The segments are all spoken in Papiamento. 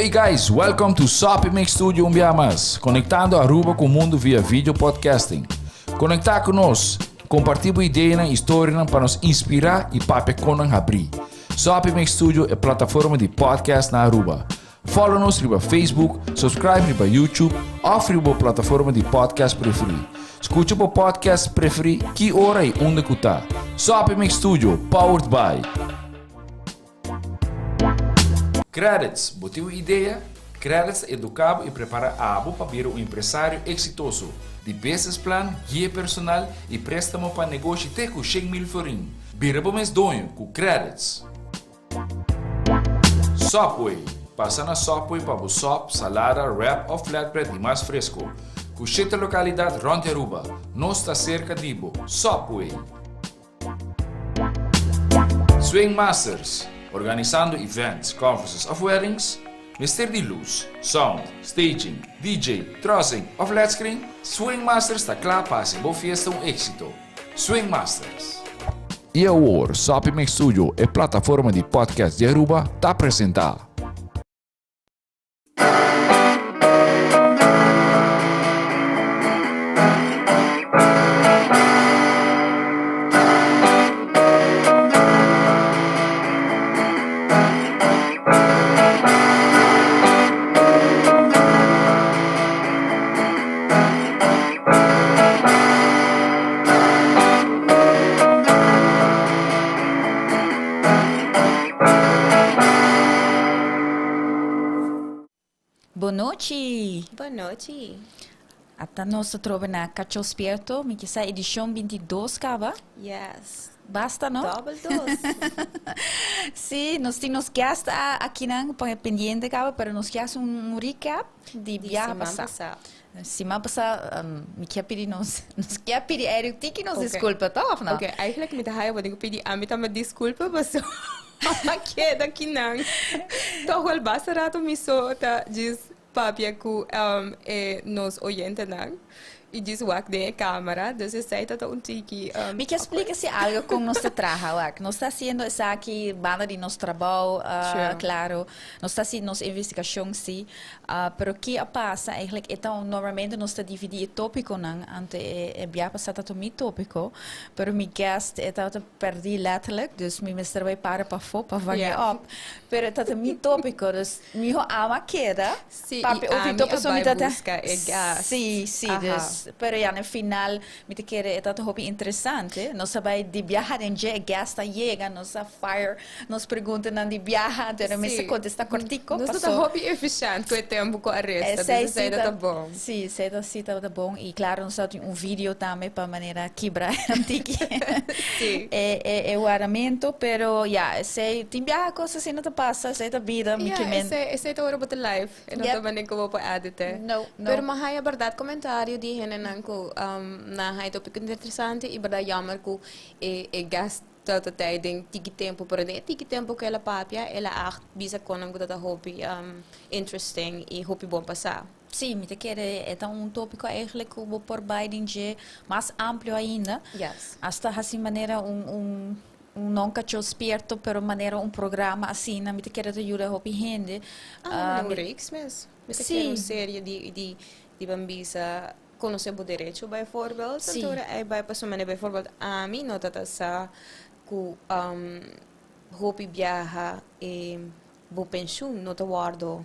Hey guys, welcome to Soppy Mix Studio un bia mas, conectando Aruba cu mundo via video podcasting. Conecta cu nos, comparti bo ideanan y storianan pa nos inspira y papia con nan habri. Soppy Mix Studio e plataforma di podcast na Aruba. Follow nos riba Facebook, subscribe riba YouTube of riba bo plataforma di podcast preferi. Scucha bo podcast preferi ki ora y unda cu ta. Soppy Mix Studio, powered by. Credits, bo tin un idea? Credits ta educa bo y prepara abo pa bira un empresario exitoso. Di business plan, guia personal y prestamo pa negoshi te cu 100,000 florin. Bira bo mes doño cu Credits. Subway, Pasa na Subway pa bo sop, salada, wrap of flatbread di mas fresco. Cu shete localidad rond di Aruba. Nos ta cerca di bo. Subway! Swing Masters, Organisando events, conferences of weddings? Mester di luz, sound, staging, DJ, trussing of led screen? Swing Masters ta cla pa haci bo fiesta un exito. Swing Masters! Y awor, Soppy Mix Studio, e plataforma di podcast di Aruba, ta presenta. Bon nochi. Bon nochi. Ata nos ta trobe na Cacho Spierto, mi kisa edicion 22 caba. Yes. Basta, no? Double dos. Sí, nos tin nos guest akinan pendiente caba, pero nos kier haci un recap di biaha siman pasa. Pasa. Siman pasa, mi kier pidi nos, nos kier pidi Eric tiki nos disculpa, toch of no? Ok, eigenlijk mi ta haya bo tin ku pidi ami tambe disculpa paso a keda kinan. Toch wel basta rato mi so ta djis papia ku e nos oyentenan i djis wak den e camera, dus esei ta ta un tiki Mi kier splika si algo kon nos ta traha wak. Nos ta hasiendo esaki banda di nos trabou, claro. Nos ta hasi nos investigacion si. Pero ki a pasa eigenlijk e ta un normalmente nos ta dividi e topiconan anto e e bia pasa ta mi topico pero mi guest e tabata perdi letterlijk dus mi mester bay para pafo pa vang e op pero e ta mi topico dus miho ama keda Sí, papia i over e ami topico a so mi bai ta ta buska e guest. Sí, sí, dus pero ya na final mi ta kere e ta hopi interesante nos a bay di biaha den dje e guest a yega nos a fire Nos preguntanan di biaha, anto nan mester kontestá kortiko, Nos paso. no ta hopi efishent ku e tempu ku a resta, dus esei ta ta bon. Sí, esei ta sí tabata bon i klaro nos tabatin un video tambe pa manera kibra un tiki e e wardamentu, pero ya, esei tin biaha kos asina ta pasa, esei ta bida, mi Ya, ke men. esei esei ta ora bo ta live, e no ta manera ku bo por edit'é. No, no. Pero mi a haya bèrdat komentario di hendenan ku nan haya topiko interesante i bèrdat jammer ku e e guest Ta ta tei den tiki tempu, pero den e tiki tempu ku el a papia, el a acht bisa konan ku ta ta hopi interesting i hopi bon pasá. Sí, mi ta kere e ta un tópiko eigenlijk ku bo por bai den dje mas amplio ainda. Yes. Asta hasi manera un un un no kachó spierto, pero manera un programa asina, mi ta kere ta yuda hopi hende. Ah, un reeks mes. Mi ta kere un serie di di di ban bisa. Conoce bo derecho bijvoorbeeld. Sí. Anto ora ey bay pasobra manera bijvoorbeeld ami no tata sa cu hopi biaha e bo pensioen no ta wordo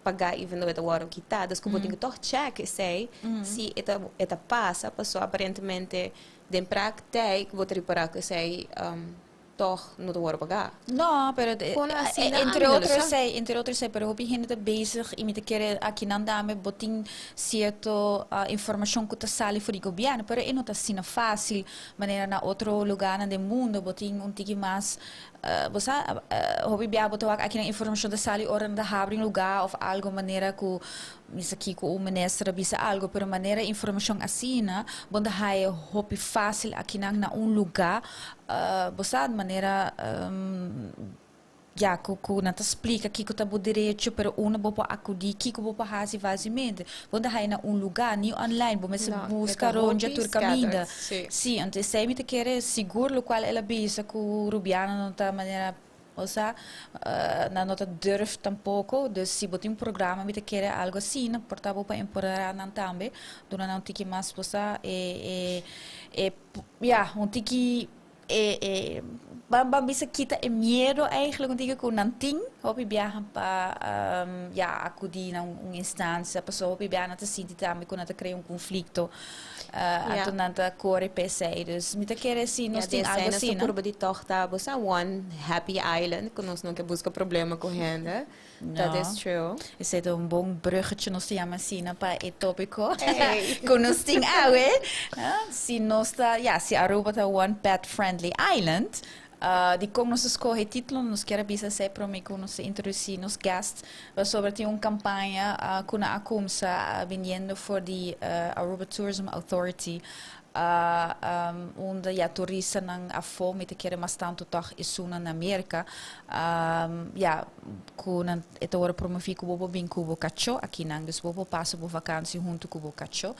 paga even though e ta wordo kita. Dus cu bo tin cu toch check esey si e ta e ta pasa pasobra aparentemente den praktijk bo ta ripara cu esey Tog no ta wòrdu pagá. No, pero Kon asina entre ami no lo otro sa. esei, entre otro esei, pero hopi hende ta bezig i mi ta kere akinan dame bo tin sierto informashon ku ta sali for di gobièrnu, pero e no ta asina fásil manera na otro lugarnan den mundo bo tin un tiki mas, bo sa, hopi biaha bo ta wak akinan informashon ta sali ora nan ta habri un lugá òf algo manera ku Mi sa kiko un minister a bisa algo, pero manera informacion asina bo ta haya hopi facil akinan na un luga, bo sa, manera ya cu cu nan ta splica kiko ta bo derecho, pero unda bo por acudi, kiko bo por haci facilmente. Bo ta haya na un luga, ni online, bo mester No, e busca ta rondja hopi tur caminda. scattered, sí. Sí, anto esey mi ta kere sigur locual el a bisa cu Rubiano no ta manera. Osea, nan no ta durf tampoco, dus si bo tin un programa mi ta kere algo asina, por ta bo pa empoderá nan tambe, duna nan un tiki mas, bo sa, e, e, e, ya, un tiki e, e, ban, ban bisa kita e miedo eigenlijk un tiki ku nan tin, hopi biaha pa, ya, akudí na un instancia, pasobra hopi biaha nan ta sinti tambe ku nan ta krea un konflikto. Anto nan ta kore p'esei. Dus mi ta kere si nos tin algo asina. Nos ta purba di tòg ta bo sa one happy island ku nos no ke buska problema ku hende. That is true. Esei ta un bon bruggetje nos ta yama asina pa e topiko ku nos tin awe. Si nos ta, ya, si Aruba ta one pet friendly island, Dikon nos a skohe e título? Nos kier a bisa esei promé ku nos a introdusí nos guest pasobra tin un kampaña ku nan a kumsa biniendo for di Aruba Tourism Authority unda ya turistanan afó, mi ta kere mas tantu tòg esunnan na Merka, ya ku nan e ta wòrdu promoví ku bo por bin ku bo kachó akinan, dus bo por pasa bo vakansi huntu ku bo kachó.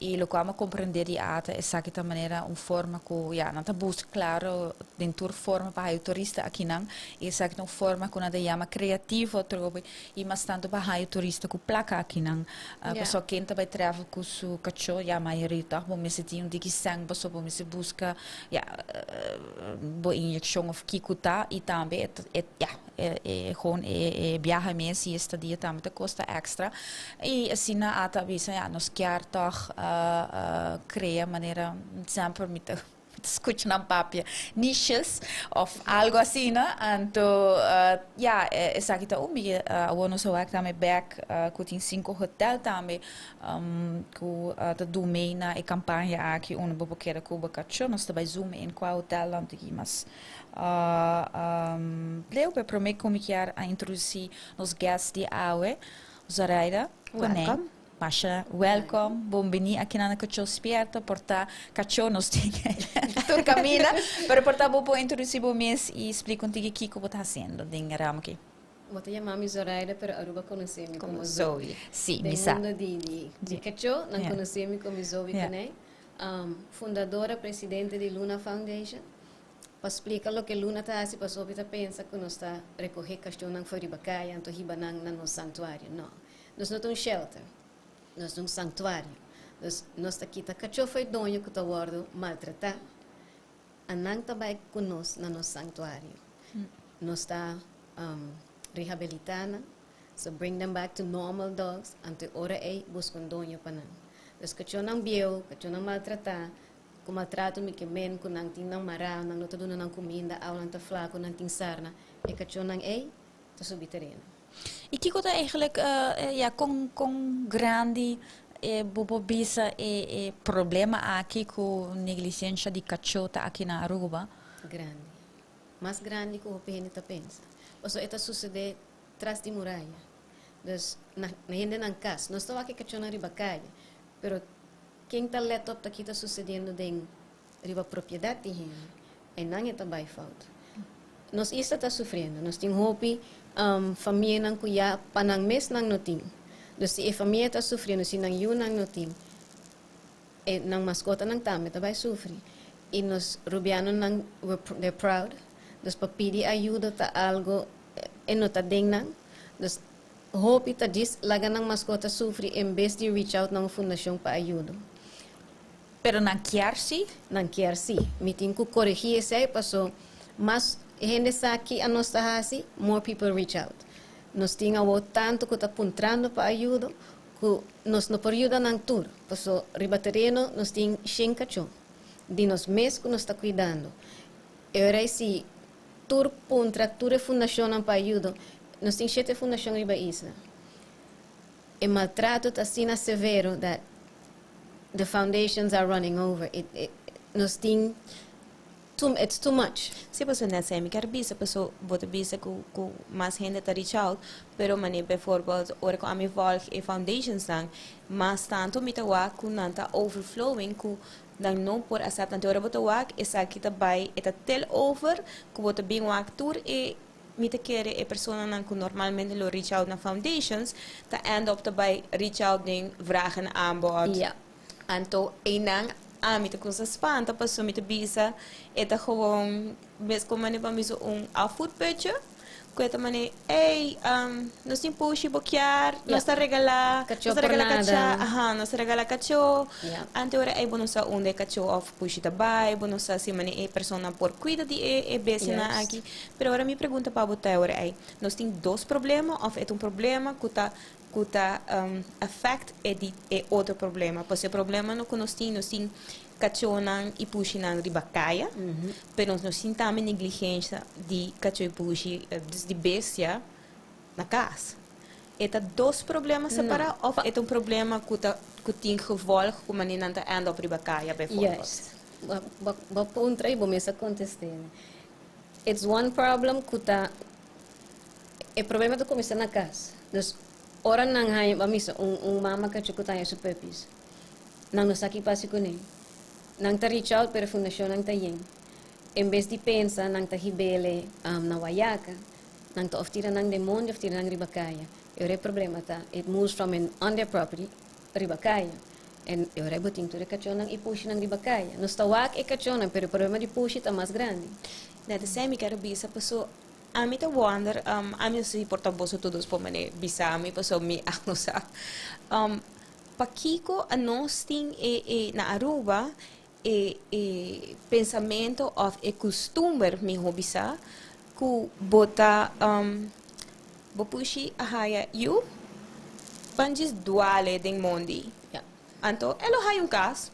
I lokual mi a komprendé di ata esaki ta manera un forma ku ya nan ta buska klaro den tur forma pa haña turista akinan i esaki ta un forma ku nan ta yama kreativo atrobe i mas tantu pa haña turista ku plaka akinan pasobra ken ta bai travel ku su kachó ya mayoria tòg bo mester tin un diki sèn pasobra bo mester buska ya bo inyekshon òf kiko ta i tambe e ya. E gewoon e biaha mes y e estadia tambe ta costa extra. Y asina ata a bisa, ya, nos kier toch crea manera semper mi ta scucha nan papia niches of algo asina. Anto ya, esaki ta un bigi. Awor nos a wak tambe bek cu tin cinco hotel tambe cu ta du mee na e campaña aki unda bo por keda cu bo cacho. Nos ta bay zoom in cua hotelnan ta aki mas. Leo, pero promé ku mi kier a introdusí nos guest di awe, Zoraida Konijn. Masha welkom, bon bini aki na Kachó Spierto. Por ta kachó nos tin tur kaminda, pero por ta bo por introdusí bo mes i splika un tiki kiko bo ta hasiendo den e ramo aki. Bo ta yama mi Zoraida, pero Aruba konosé mi komo Zoe. Sí, mi sa. Den mundo di kachó nan konosé mi komo Zoe Konijn, fundadora, presidente di Luna Foundation. Pa splika loke Luna ta hasi pasobra ta pensa ku nos ta rekohé kashonnan for riba kaya anto hiba nan na nos santuario. No. Nos no ta un shelter. Nos ta un santuario. Dus nos ta kita kachó for e doño ku ta wòrdu maltratá a nan ta bai ku nos na nos santuario. Nos ta rehabilitá nan, so bring them back to normal dogs, anto e ora ei buska un doño pa nan. Dus kachónan bieu, kachónan maltratá, Ku maltrato mi ke men ku nan tin nan mará, nan no ta duna nan kuminda, awa nan ta flaku, nan tin sarna. E kachónan ei ta subi tereno. I kiko ta eigenlijk, ya, kon kon grandi bo por bisa e e problema aki ku neglisensha di kachó ta aki na Aruba? Grandi. Mas grandi ku hopi hende ta pensa. Pasobra e ta susedé tras di muraya. Dus na hendenan kas. Nos ta wak e kachónan riba kaya, pero Ken ta let op ta ki ta sucediendo den riba propiedad di hende? Einan e ta bay fout. Nos isla ta sufriendo. Nos tin hopi famianan cu ya pa nan mes nan no tin. Dus si e famia ta sufriendo, si nan yunan no tin, e nan mascotanan tambe ta bay sufri. Y nos Rubianonan, they're proud. Dus pa pidi ayuda ta algo e no ta den nan. Dus Hopi ta djis laga nan maskota sufri en bes di reach out na un fundashon pa ayudo. Pero nan kier si? Nan kier si. Mi tin ku koregí esei paso mas hende sa ki anos ta hasi, more people reach out. Nos tin awor tantu ku ta puntrando pa ayudo ku nos no por yuda nan tur paso riba tereno nos tin shen kachó di nos mes ku nos ta kuidando. E ora ei si Tur puntra tur e fundashonnan pa ayudo. Nos tin shete fundashon riba isla. E maltrato ta asina severo dat the foundations are running over. It, it, nos tin too, it's too much. Sí, pasobra net esei mi kier bisa, paso bo ta bisa ku ku mas hende ta reach out, pero manera bijvoorbeeld ora ku ami volg e foundationsnan, mas tantu mi ta wak ku nan ta overflowing ku Nan no por acepta. Anto ora bo ta wak esaki ta bai e ta tel over ku bo ta bin wak tur e mi ta kere e personanan ku normalmente lo reach out na foundations ta end up ta bai reach out den vraag en aanbod. Ja. Anto einan. Ami ta kuminsá spanta pasobra mi ta bisa e ta gewoon mes ku manera pa mi un afvoerputje ku e ta manera ey nos tin pushi bo kier nos ta regalá Kachó nos ta por regalá nada. kachá aha nos ta regalá kachó Ja. Ante ora ey bo no sa unda e kachó òf pushi ta bai, bo no sa si manera e persona por kuida di e bestianan aki. Pero ora mi pregunta pa bo ta ora ey nos tin dos problema òf e ta un problema ku ta affect e di e otro problema? Pues e problema no ku nos tin kachónan i pushinan riba kaya, pero nos tin tambe negligensia di kachó i pushi, dus di bestia na kas. E ta dos problema separá No. òf e ta un problema ku tin gevolg ku manera nan ta end up riba kaya, bijvoorbeeld? Juist. Bo puntra i bo mes a kontestá. It's one problem ku ta e problema ta kuminsá na kas. Dus ora nan haña, ban bisa, un mama kachó ku ta haña su puppies. Nan no sa ki pasa kuné. Nan ta reach out, pero fundashon nan ta yen. En bes di pensa, nan ta hib'é na Wayaca. Nan ta of tira nan den mondi of tira nan riba kaya. E ora e problema ta, it moves from an on their property riba kaya. En e ora bo tin tur e kachónan i pushinan riba kaya. Nos ta wak e kachónan, pero e problema di pushi ta mas grandi. Net esei mi ke bisa, paso ami ta wonder, ami no sa por ta boso tur dos por mane bisa mi, paso mi no sa. Pakiko nos tin e na Aruba e pensamento of e kustumber, mihó bisa, ku bo ta bo pushi a haya yu, ban djis dual e den mondi. Anto, e lo haya un kas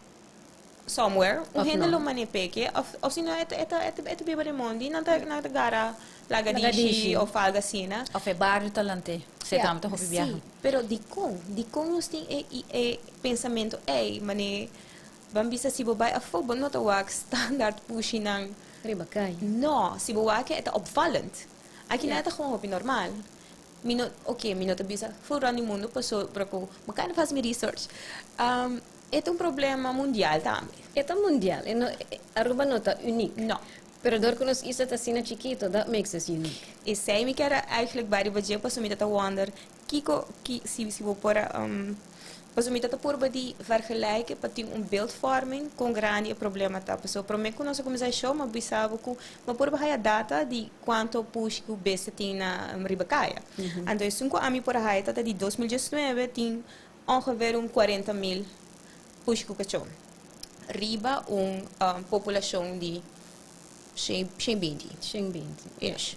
somewhere, un Of hende no. lo mane pick e, of si no e ta biba den mondi, nan ta gara lagadishi Lagadishi. of algo asina, ne? Of e bario ta lant'é. Esei tambe ta hopi biaha. Si, pero di kon nos tin e pensamento ey, mane ban bisa, si bo bai afó, bo no ta wak standaard pushi nan Riba kaya. No, si bo wak e ta opvallend. Aki nan ta gewoon hopi normal. Mi no, ok, mi no ta bisa full rond di mundo, paso pero mi kind of mi research. E ta un problema mundial tambe. E ta mundial. E no, Aruba no ta úniko. No. Pero door ku nos isla ta asina chikitu, that makes us unique. Esei mi ke eigenlijk bai riba dje, paso mi ta wonder kiko ki si bo por paso mi ta purba di vergelijken pa tin un beeldvorming kon grandi e problema ta. Paso promé ku nos kuminsá show, m'a bisa ku m'a purba haya data di kuantu pushi ku bestia tin na riba kaya. Anto esun ku ami por haya ta di 2019, tin ongeveer un 40 mil pushi ku kachó riba un populashon di 120. 120. Ish.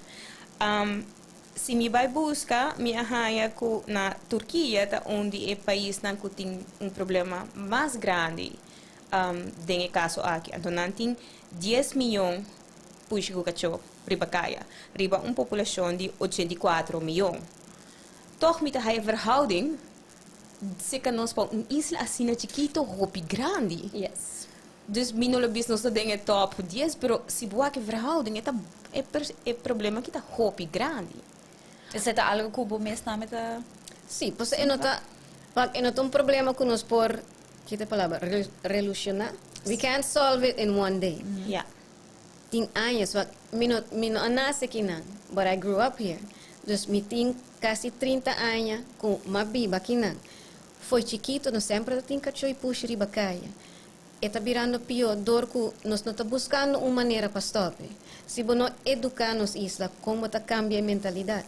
Si mi bai buska, mi a haya ku na Turkia ta unda e paisnan ku tin un problema mas grandi den e kaso aki. Anto nan tin 10 mion pushi ku kachó riba kaya, riba un populashon di 84 mion. Toch mi ta haya verhouding, zeker nos pa un isla asina chikitu, hopi grandi. Dus mi no lo bisa nos den e top 10, pero si bo wak e verhouding, e problema ku ta hopi grandi. Esei ta algo ku bo mes tambe ta Si, pues e no ta, e no ta un problema ku nos por, ki ta e palabra, resolushoná. We can't solve it in one day. Tin aña, mi no a nase akinan, but I grew up here. Dus mi tin kasi 30 aña ku m'a biba akinan. Fo'i chikitu, nos semper tin kachó i pushi riba kaya. E ta birando pió, dor ku nos no ta buskando un manera pa stòp. Si bo no eduká nos isla, kon ta kambia e mentalidat?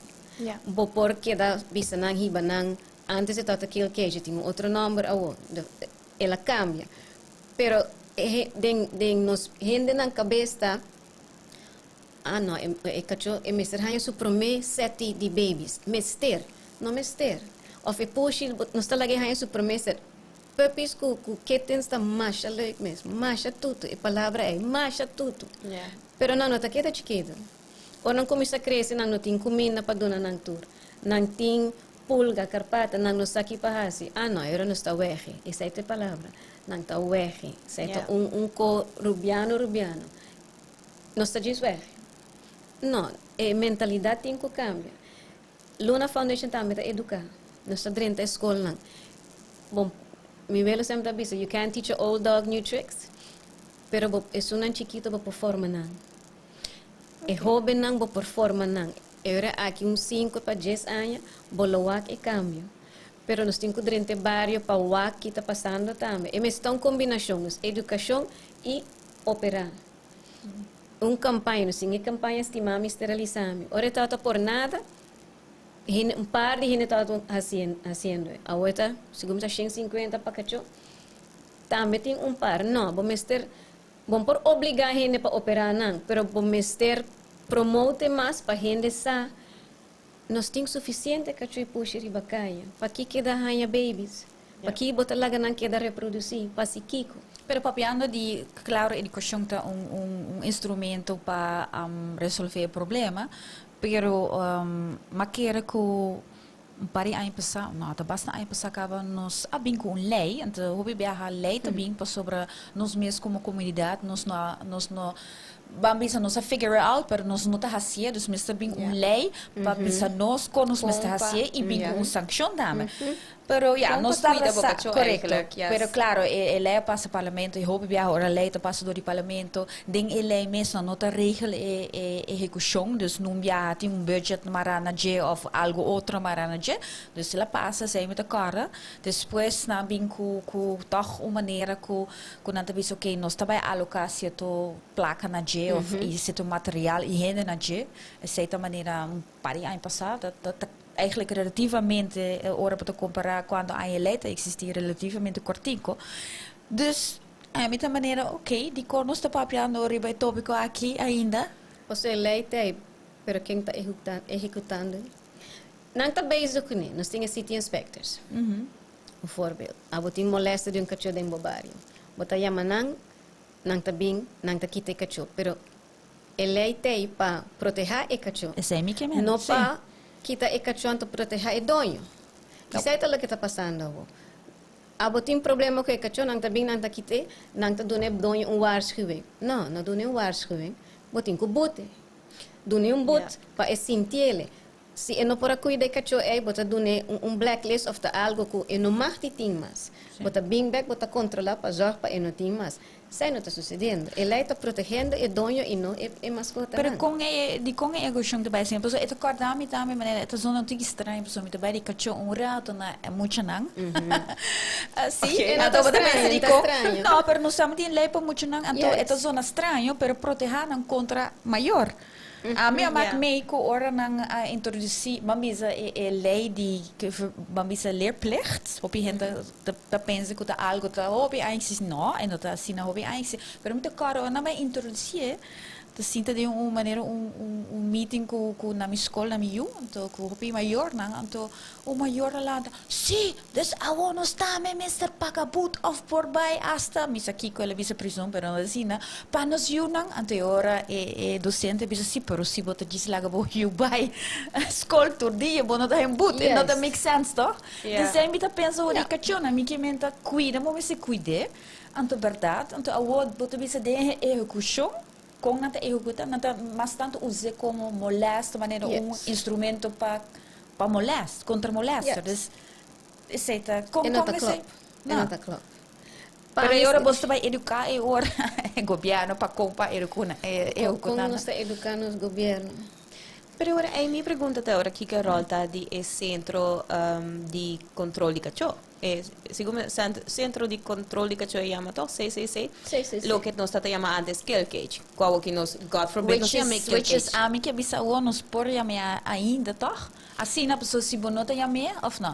Bo por keda bisa nan hiba nan, antes e tata kill cage, tin otro nòmber awo, el a kambia. Pero den nos hende nan kabes ta, ah no, e kachó e mester haña su promé set di babies. Mester, no mester. Of e pushi, nos ta lag'é haña su promé set. Puppies ku kittens ta masha leuk mes, masha tutu, e palabra e masha tutu. Pero nan no ta keda chikitu. Ora nan kuminsá krese, nan no tin kuminda pa duna nan tur. Nan tin pulga, karpata, nan no sa ki pa hasi. Ah no, ora nos ta weg. Esei ta e palabra. Nan ta weg. Esei ta un ko rubiano rubiano. Nos ta djis weg. No, e mentalidat tin ku kambia. Luna Foundation tambe ta eduká. Nos ta drenta skolnan. Bon, mi welo semper ta bisa, "You can't teach an old dog new tricks." Pero bo, esunnan chikitu bo por forma nan. E hóbennan bo por forma nan. Ora aki un 5 pa 10 aña, bo lo wak e kambio. Pero nos tin ku drenta bario pa wak ki ta pasando tambe. E mester ta un kombinashon, nos edukashon i operá. Un kampaña, nos tin e kampaña Stima Mi, Steralisa Mi. Ora e tabata por nada, hende, un par di hende tabata hasiendo e. Awor e ta, segun mi ta 150 pa kachó. Tambe tin un par. No, bo mester, bo no por obligá hende pa operá nan, pero bo mester promote mas pa hende sa nos tin sufisiente kachó i pushi riba kaya. Pakí keda haña babies? Pakí bo ta laga nan keda reprodusí? Pa si kiko? Pero papiando di, klaro, edukashon ta un instrumento pa resolvé e problema, pero m'a kere ku un par di aña pasá, no, ta basta aña pasá kaba nos a bin ku un lei, anto hopi biaha lei ta bin pasobra nos mes komo komunidat nos no a, nos no, ban bisa nos a figure it out, pero nos no ta hasié, dus mester bin un lei pa bisa nos kon nos mester hasié i bin ku un sankshon tambe. Pero ya, Kon nos pa ta kuida bo resa, kachó korekto. eigenlijk, yes. Pero klaro, e lei a pasa parlamento i hopi biaha ora lei ta pasa dor di parlamento, den e lei mes nan no ta regel e e ehekushon, dus nun biaha tin un budget mará na dje òf algu otro mará na dje. Dus el a pasa, esei mi ta kòrda. Despues nan a bin ku ku tòg un manera ku ku nan ta bisa oke nos ta bai aloká sierto plaka na dje òf i sierto material i hende na dje. Esei ta manera un par di aña pasá ta ta ta Eigenlijk relativamente, ora bo ta kompará kuantu aña e lei ta eksistí, relativamente kortiko. Dus, ami ta manera, oké, dikon nos ta papiando riba e tópiko aki ainda? Pasobra e lei ta ei, pero ken ta ehekutando e? Nan ta bezig kuné. Nos tin e city inspectors. Un voorbeeld, abo tin molèste di un kachó den bo bario. Bo ta yama nan, nan ta bin, nan ta kita e kachó. Pero E lei t'ei pa protehá e kachó. Esei mi ke men, No sí. pa kita e kachó anto protehá e doño. Kisai ta loke ta pasando awor. Abo tin problema ku e kachó, nan ta bin nan ta kit'é, nan ta duna e doño un waarschuwing. No, no dun'é un waarschuwing, bo tin ku but'é. Dun'é un but pa e sintiele. Si e no por a kuida e kachó ei, bo ta dun'é un blacklist òf ta algu ku e no mag di tin mas. Bo ta bin bèk, bo ta kontrolá pa zòrg pa e no tin mas. Esei no ta susediendo. E lei ta protegiendo e doño i no e maskotanan. Pero kon e, dikon e egoshon ta bai asina? Pasobra e ta kòrda mi tambe manera e ta zona un tiki straño pasobra mi ta bai di kachó un rato na e muchanan. Si, E no anto ta bo ta pensa straño, e ta dikon? straño. No, pero nos tambe tin lei pa muchanan, anto e ta Yes. zona straño, pero protehá nan kontra mayor. Ami a mak mei ku ora nan a introdusí, ban bisa e e lei di ban bisa leerplicht, hopi hende ta ta pensa ku ta algu ta hopi aña eksistí, no, e no ta asina hopi aña eksistí, pero mi ta kòrda ora nan bai introdusié, ta sinta den un manera un un un meeting ku ku na mi skol na mi yu, anto ku hopi mayornan, anto un mayor a lanta, sí! Dus awor nos tambe mester paga but of por bai hasta, mi sa kiko el a bisa prison pero no ta asina, pa nos yunan. Anto e ora e docente a bisa si, pero si bo ta djis laga bo yu bai skol tur dia bo no ta hen but, e no ta make sense toch? Desei mi ta pensa ora e kachónan, mi ke men ta kuida, bo mester kuid'é, anto berdad, anto awor bo ta bisa den e ehekushon, kon nan ta ehekutá, nan ta mas tantu us'é komo molèst, manera un instrumento pa Pa molest, kontra molester. Dus esei ta kon E no kon ta esei? klop. E no ta klop. Pa Pero mi e ora bo ta bai eduká e ora e gobièrnu pa kon pa edukuna e Kon ehekutá nan. nos ta eduká nos gobièrnu? Pero ora ei mi pregunta ta ora kiko ròl ta di e sentro di kontrol di kachó? E segun mi sentro di kontrol di kachó e yama tòg CCC? CCC. Loke nos ta ta yama antes kill cage. Ku awor ki nos, God forbid, nos Which yam'é is, kill which is cage. ami ke bisa awor nos por yam'é ainda tòg? Asina pasobra si bo no ta yam'é òf no?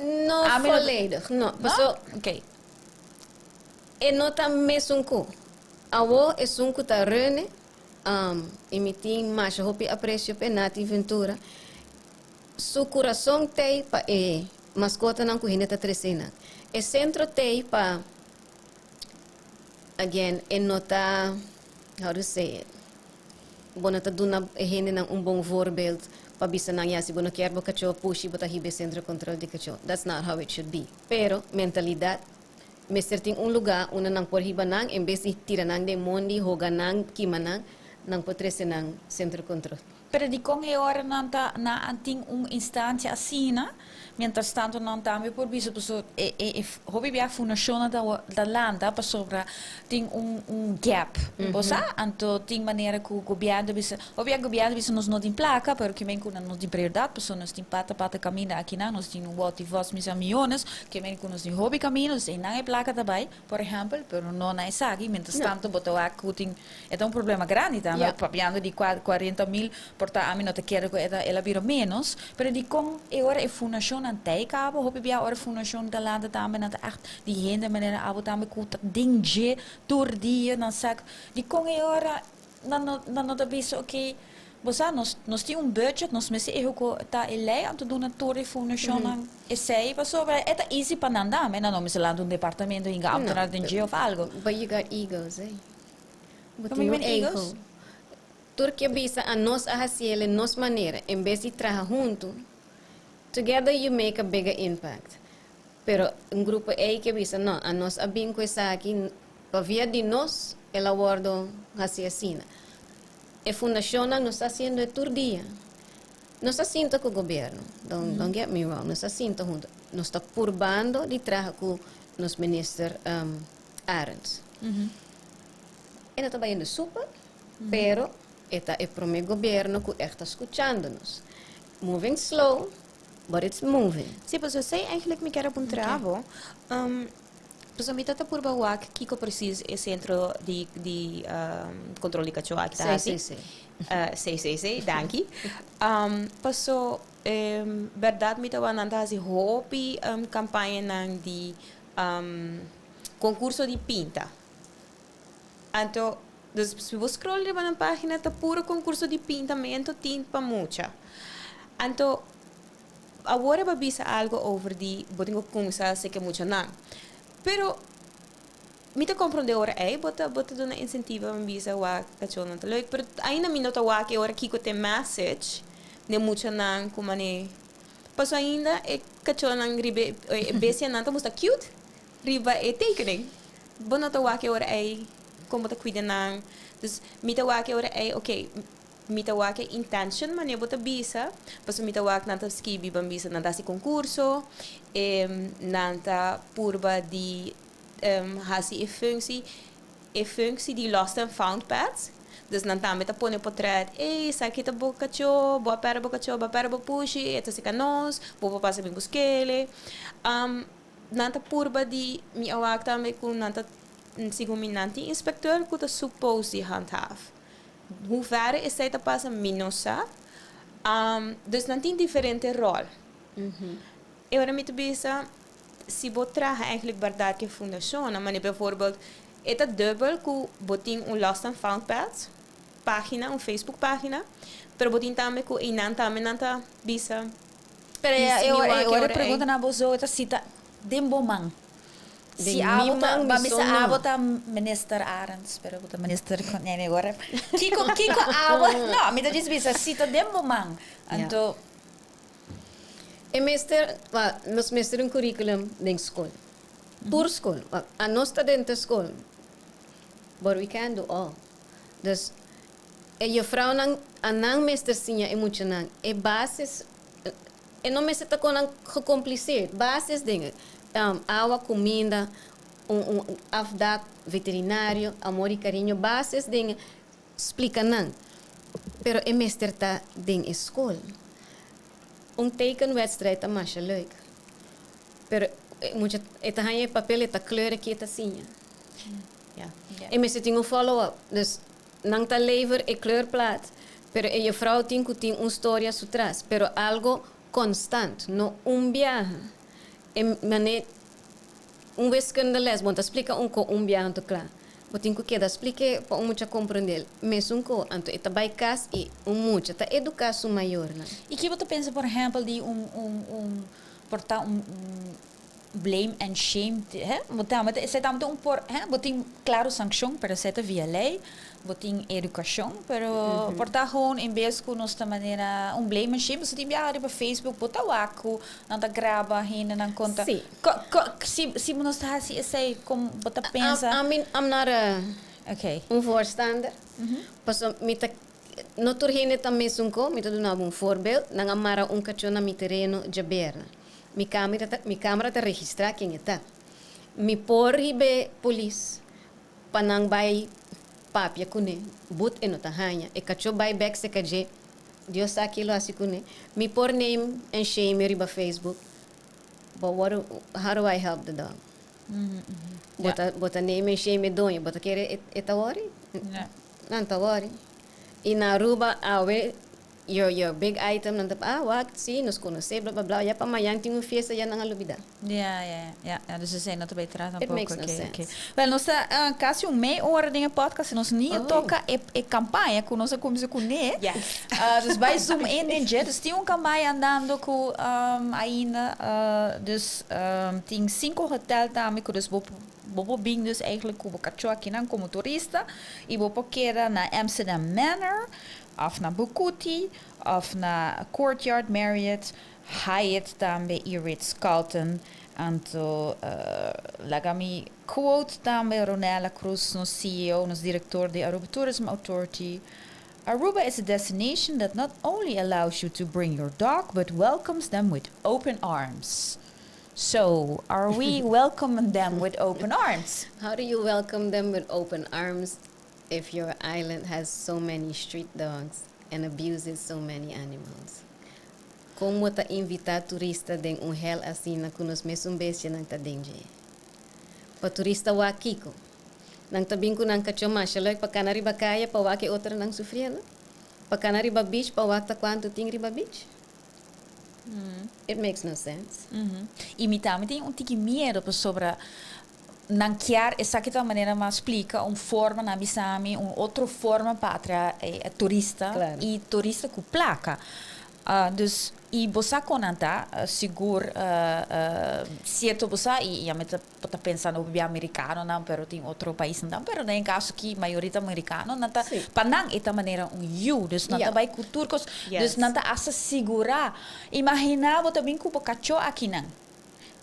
No Ami no ta- volledig, no. No? Paso Oké. e no ta mesun ku. Awor esun ku ta rene, i mi tin masha hopi apresio p'e Nati Ventura, Su kurason t'ei pa e maskotanan ku hende ta trese nan. E sentro t'ei pa, again, e no ta, how to say it, bo no ta duna e hendenan un bon voorbeeld pa bisa nan, ya, si bo no kier bo kachó pushi, bo ta hiba e sentro kontrol di kachó. That's not how it should be. Pero, mentalidat, mester tin un lugá unda nan por hiba nan, en bes di tira nan den mondi, hoga nan, kima nan, nan por trese nan sentro kontrol. Pero dikon e ora nan ta nan a tin un instancia asina? Mientras tanto nan tambe por bisa paso e e e hopi bia fundacionnan ta ta lanta pasobra tin un un gap bo sa anto tin manera cu gobierno ta bisa hopi bia gobierno ta bisa nos no tin placa pero kimen cu nan no tin prioridad pasobra nos tin pata pata caminda akinan nos tin un wot y vos misa miyones kimen cu nos tin hopi caminda dus eynan e placa ta bay por ehempel pero no na esaki mientras tanto bo ta wak cu tin e ta un problema grandi tambe papiando di 40.000 Por ta ami no ta kere ku e ta el a bira ménos, pero dikon e ora e fundashonnan ta e kaba? Hopi bia ora e fundashon ta lanta tambe nan ta ègt di hende manera abo tambe ku ta den dje tur dia nan sa dikon e ora nan no nan no ta bisa oke bo sa nos nos tin un budget nos mester ehekutá e lei anto duna tur e fundashonnan esei pasobra e ta easy pa nan tambe nan no mester lanta un departamento hinga ambtenaar den dje òf algo. But you got egos, eh? Bo tin un ego. Tur ke bisa a nos a hasiel e nos manera en bes di traha huntu, together you make a bigger impact. Pero un grupo ey ke bisa no, a nos a bin ku esaki pa via di nos el a wordo hasi asina. E fundashonnan nos ta hasiendo e tur dia. Nos ta sinta ku gobierno, don't don't get me wrong, nos ta sinta huntu. Nos ta purbando di traha ku nos minister Arends. E no ta bayendo super. Pero e ta e prome gobierno cu echt ta scuchando nos. Moving slow, but it's moving. Sí, pasobra esei eigenlijk mi kier a puntra bo. Pasobra mi ta ta purba wak kiko precies e centro di di control di cacho aki ta hasi. CCC. CCC, danki. Paso berdad mi ta wak nan ta hasi hopi campañanan di concurso di pinta. Anto, dus si bo scroll riba nan pagina ta puro concurso di pintamento tin pa mucha. Anto, awor e bo a bisa algo over di bo tin cu cuminsa haci ke muchanan. Pero, mi ta comprende ora ey bo ta bo ta duna incentivo pa bisa wak cachonan ta leuk, pero ainda mi no ta wak e ora kico ta e message den muchanan cu mane. Paso ainda e cachonan riba e bestianan ta mustra cute. Riba e tekening. Bo no ta wak e ora ei kon bo ta kuida nan. Dus mi ta wak e ora ei, oké, mi ta wak e intention manera bo ta bisa, pasobra mi ta wak nan ta skibi ban bisa nan ta hasi konkurso, nan ta purba di hasi e functie, e functie di lost and found pets. Dus nan tambe ta pone potret, ey, esaki ta bo kachó, bo a pèrdè bo kachó, bo a pèrdè bo pushi, e ta seka nos, bo por pasa bin busk'é. Nan ta purba di mi a wak tambe ku nan ta segun mi nan tin inspecteur ku ta suppose di handhaaf. Hoe verre esei ta pasa mi no sa. Dus nan tin diferente rol. E ora mi ta bisa si bo traha eigenlijk berdad ku e fundashonnan, manera bijvoorbeeld e ta dubbel ku bo tin un lost and found pet pagina, un Facebook pagina, pero bo tin tambe ku einan tambe nan ta bisa. Pero e ora e ora pregunta na bo zo ta si ta den bo man. Si abo ta ba bisa abo ta minister Arends pero bo ta minister nee mi ora kiko kiko abo no mi ta djis bisa si ta den bo man anto. E mester nos mester un curriculum den skol tur skol anos ta den te skol but we can't do all dus E juffrouwnan a nan mester siña e muchanan e basis, e no mester ta konan gecompliceerd, basis dingen, awa, cuminda, un un afdak, veterinario, amor y cariño, basis dingen, splica nan. Pero e mester ta den e school. Un tekenwedstrijd ta masha leuk, pero e mucha e ta haña e papel, e ta kleur aki e ta siña. E mester tin un follow up, dus Nan ta lever e kleurplaat, pero e juffrouw tin cu tin un storia su tras, pero algo constant, no un biaha. E mane un wiskundeles, bo no ta splica un co un biaha anto cla. Bo tin cu keda splik'e pa un mucha comprende mesun co, anto e ta bay cas y un mucha ta educa su mayornan. Y ki bo ta pensa por ehempel di un un un por ta un un blame and shame he bo ta esei tambe ta un por he bo tin claro sanccion pero esei ta via ley bo tin educacion pero por ta gewoon en bes cu nos ta manera un blame and shame pasobra tin biaha riba Facebook bo ta wak cu nan ta graba hendenan conta co co si si nos ta haci esei con bo ta pensa. I mean I'm not a un voorstander pasobra mi ta no tur hende ta mesun co mi ta duna bo un voorbeeld nan a mara un cacho na mi tereno djaberna. Mi camera ta registra ken e ta. Mi por hibe polis pa nan bay papia cune, but e no ta haya. E cacho bay bek serka dje, Dios sa kico hasi cune. Mi por name and shame riba Facebook. But how do I help the dog? Bo ta name and shame doño, bo ta kere e ta worry? Nan ta worry. Y na Aruba, awe, your big item, nan ta, ah, wak, si, nos conoce, bla, bla, bla. Ya pa mañan tin un fiesta, ya nan a lubida. Ja, dus esey no ta bay tras It tampoco. Makes no sense. Okay. Well, nos ta casi un mey ora den podcast, nos ni Oh. toca e campaña cu nos a cuminsa cu ne. Dus bay zoom in den dje. Dus tin un campaña andando cu ainda, dus tin cinco hotel tambe cu dus bo bin dus eigenlijk cu cacho aki nan como turista y bo por keda na Amsterdam Manor of na Bucuti of na Courtyard Marriott, Hyatt tambe y Ritz-Carlton. Anto, laga mi quote tambe Ronella Cruz, nos CEO, nos director di Aruba Tourism Authority. "Aruba is a destination that not only allows you to bring your dog, but welcomes them with open arms." So, are we welcoming them with open arms? How do you welcome them with open arms if your island has so many street dogs and abuses so many animals? Con ta invita turista den un hel asina cu nos mesun bestia nan ta den dje? Pa turista wak kico. Nan ta bin cu nan cacho masha leuk pa cana riba caya pa wak otro nan sufriendo. Pa cana riba beach pa wak ta cuanto tin riba beach. It makes no sense. Y mi tambe tin un tiki miedo sobre nan kier esaki ta manera mas splica un forma na bisami un otro forma pa atrae turista y turista cu placa. Dus y bo sa con ta sigur cierto bo sa y mi ta pensando bi americano nan, pero tin otro pais nan, pero den caso cu mayoria americano nan ta pa nan e ta manera un yiu, dus nan ta bay cu tur cos, dus nan ta hasta sigura. Imagina bo tambe cu cacho aki nan.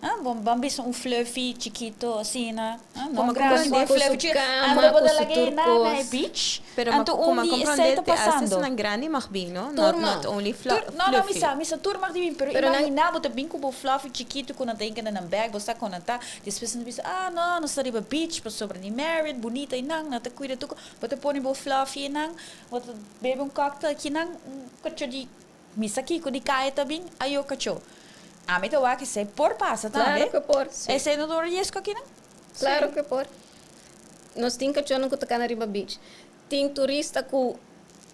Ah, bon, ban bisa un fluffy chikito asina. Ah, no Como grande, comprende fluffy su chiquito. cama, Anto cu su bo ta na turcos. beach. Pero Anto como un dia comprende esey ta te haces pasando. una grande mag bin, no? Tur Not, mag. not only Tur, no, fluffy. mi sa tur mag di bin, pero, Pero imagina bo ta bin cu bo fluffy chikito cu nan tin na bag, bo sa con ta. Despues nan bisa, ah, no, nos ta riba beach, pa sobre di Marriott, bunita y nan, nan ta cuida tur. Bo ta pone bo fluffy y nan, bo ta bebe un cocktail aki nan, un cacho di mi sa kico di caya ta bin, ayo cacho. Ami ta wak esey por pasa tambe. Claro cu por. Esey no ta riesgo aki nan? Claro cu por. Nos tin cacho cu ta cana riba beach. Tin turista cu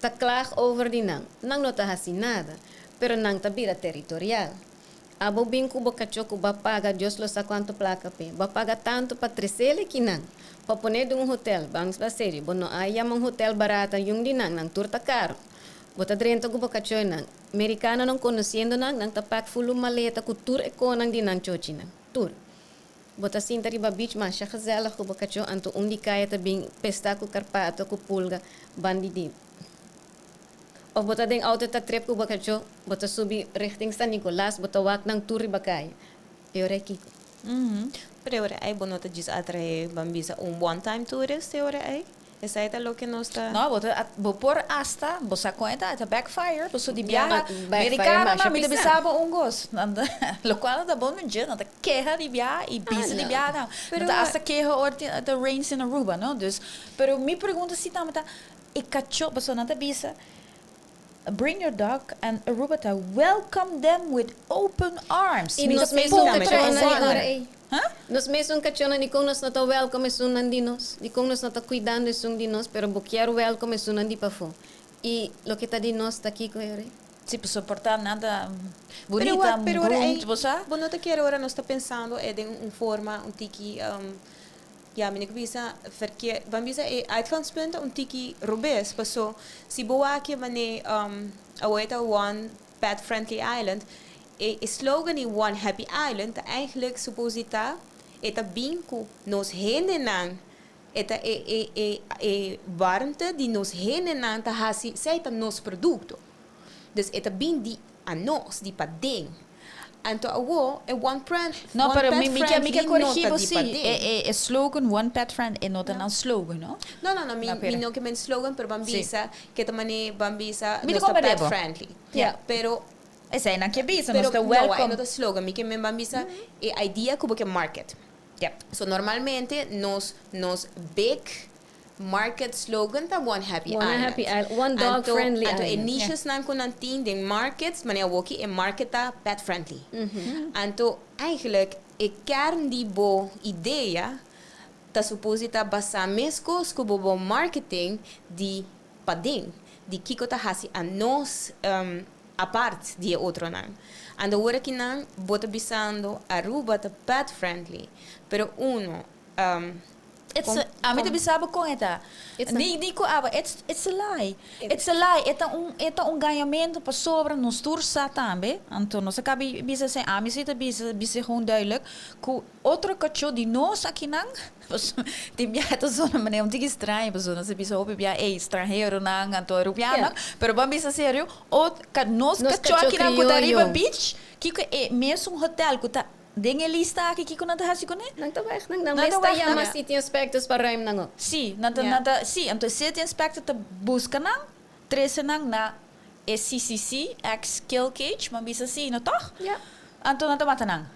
ta klaag over di nan. Nan no ta hasi nada, pero nan ta bira territorial. Abo bin cu bo cacho cu b'a paga, Dios lo sa cuanto placa pe. B'a paga tanto pa trecele aki nan. Pa pone den un hotel, ban ba serio. Bo no a yama un hotel barata yung di nan, nan tur ta caro. Bo ta drenta cu bo cacho nan. Americano nan conociendo nan, nan ta pak full maleta cu tur e conan di nan chochi nan. Tur. Bo ta sinta riba beach masha gezellig cu bo cacho, anto un di caya ta bin pesta cu carpato cu pulga bandidi. Of bo ta den auto ta trip cu bo cacho, bo ta subi richting San Nicolas, bo ta wak nan tur riba caya. E ora kico? Pero ora ey bo no ta djis atrae ban bisa un one time tourist e ora ey. Esey ta loke nos ta No, bo por hasta, bo sa cuenta, ta backfire, bo so di biaha, Backfire americano masha na, mi ta pisa. bisaba un gos. Lo cual ta bon no no ta keha di biaha y bisa di No. biaha no. Pero, Ta hasta keha ora the rains in Aruba, no? Dus, pero mi pregunta si ta e cacho, bo so nan ta bisa, "Bring your dog and Aruba ta welcome them with open arms." Y Mi nos ta mesun puntra cacho na esey. ora ey. Huh? Nos mesun cacho na di con nos no ta welcome esun nan di nos. Di con nos no ta cuidando esun di nos, pero bo kier welcome esun nan di pafo. Y loke ta di nos ta kico ey? Si, soporta nada Pero, bunita, pero ora groomed, ey, bo sa? Bo no ta kier ora nos ta pensando e den un forma un tiki ja, mi bisa verkeer, ban bisa e uitgangspunt un tiki robes, paso si bo wak mane awe ta One Pet Friendly Island, e slogan di One Happy Island ta eigenlijk supposita e ta bin cu nos hendenan e ta e warmte di nos hendenan ta hasi esey ta nos producto. Dus e ta bin di anos, di paden. Anto awo e one friend No, one pero pet mi ke friendly corrigi no ta bo di si. paden. E slogan One Pet Friend e no ta nan slogan, no? No, No, pero mi no ke men slogan, pero ban bisa, cu ta mane ban bisa Mi nos ta ta pet comprende. friendly. Ja. Pero Esey nan ke bisa, Pero nos ta no, welcome. no ta slogan, mi ke men ban bisa e idea ku bo ke market. So normalmente nos big market slogan ta One Happy One Island. Happy Island, one dog Anto, friendly anto e island. niches nan ku nan tin den markets, manera awoki e market ta pet friendly. Anto eigenlijk e kern di bo idea ta supose ta basa meskos ku bo bo marketing di paden, di kiko ta hasi a nos apart di e otronan. Anto ora ki nan bo ta bisando Aruba ta pet friendly, pero uno It's a, ami ta bisa bo kon e ta. It's a- Ni ku aba, it's a lie. It's a lie. E ta un gañamento pasobra nos tur sa tambe. Anto nos a kaba bisa esey, ami si ta bisa gewoon duidelijk ku otro kachó di nos akinan tin bia ta zona manera un tiki straño, pasobra nos bisa hopi bia ei stranhero nan anto arubiano, pero ban bisa serio, ot ka nos Nos kachó kachó akinan ku ta riba krioyo. beach, kiko e mesun hotel ku ta den e lista aki, kiko nan ta hasi kuné? Nan ta weg, nan Nan ta mester weg, yama city inspectors pa ruim nan op. Si, nan ta, nan ta, si, anto city inspector ta buska nan, trese nan na e CCC, ex kill cage, maar bisa si, no toch? Ja. Anto nan ta mata nan.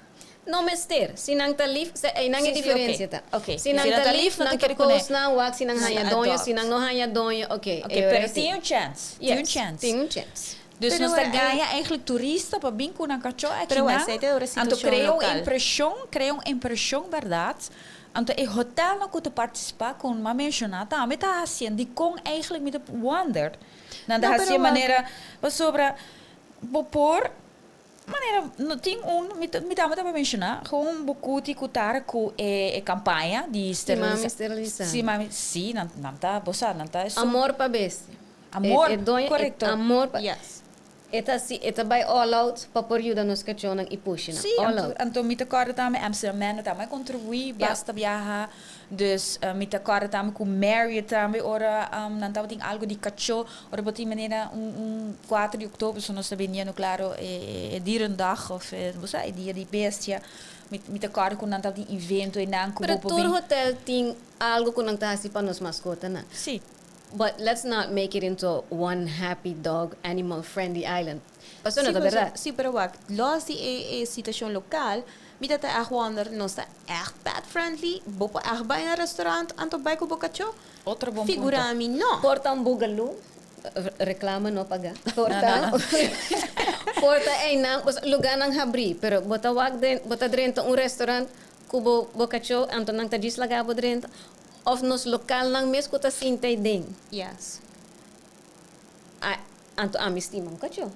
No mester, si nan ta lief, se, ei nan e diferensia ta. Si nan Si ta nan ta lief, lief, nan nan ta ta kere kuné. post nan wak, si nan Si haña doño, adopt. si nan no haña doño, ok. Ok, E pero ora tin un chance, tin un Yes, chance. tin un chance. Dus Pero nos ta gaña eigenlijk turista pa bin ku nan kachó aki Pero nan. esey ta ora Anto situashon krea un lokal. impreshon, krea un impreshon, berdat? Anto e hotel no ku ta partisipá ku m'a menshoná tambe ta hasiendo di kon eigenlijk mi ta wonder. Nan ta No, pero hasi manera pasobra bo por manera no tin un mi ta menshoná gewoon bukuti ku tar ku e kampaña di mami steriliza steriliza. Si mami, si nan ta bosa nan ta eso. Amor pa bestia. Amor, E doño, e korekto. amor pa E ta si, e ta bai all out pa por yuda nos kachónan i push nan. Si, All anto, out. anto mi ta kòrda tambe Amsterdam Manor tambe kontribuí basta biaha. Dus mi ta kòrda tambe ku Marriott tambe ora nan tabatin algo di kachó, ora bo tin manera un 4 di òktober, so nos ta biniendo klaro e dierendag of bo sa, e dia di bestia. Mi ta kòrda ku nan tabatin evento i nan ku Pero bo tur bin. hotel tin algo ku nan ta hasi pa nos maskotanan. But let's not make it into one happy dog animal friendly island. Paso no Si, ta pero, berdat. si, pero wak, los di e situashon lokal, mi ta echt wonder, nos ta echt pet friendly, bo por echt bai na restaurant, anto bai ku bo kachó? Otro bon Figura punto. mi no. Por ta un Boogaloo, reklame no paga. No, Por ta, no, por ta ei nan, pues, lugánan habrí, pero bo ta wak den, bo ta drenta un restaurant ku bo kachó, anto nan ta djis laga bo drenta, of nos lokalnan mes ku ta sinta den. Ah, anto ami stima un kachó.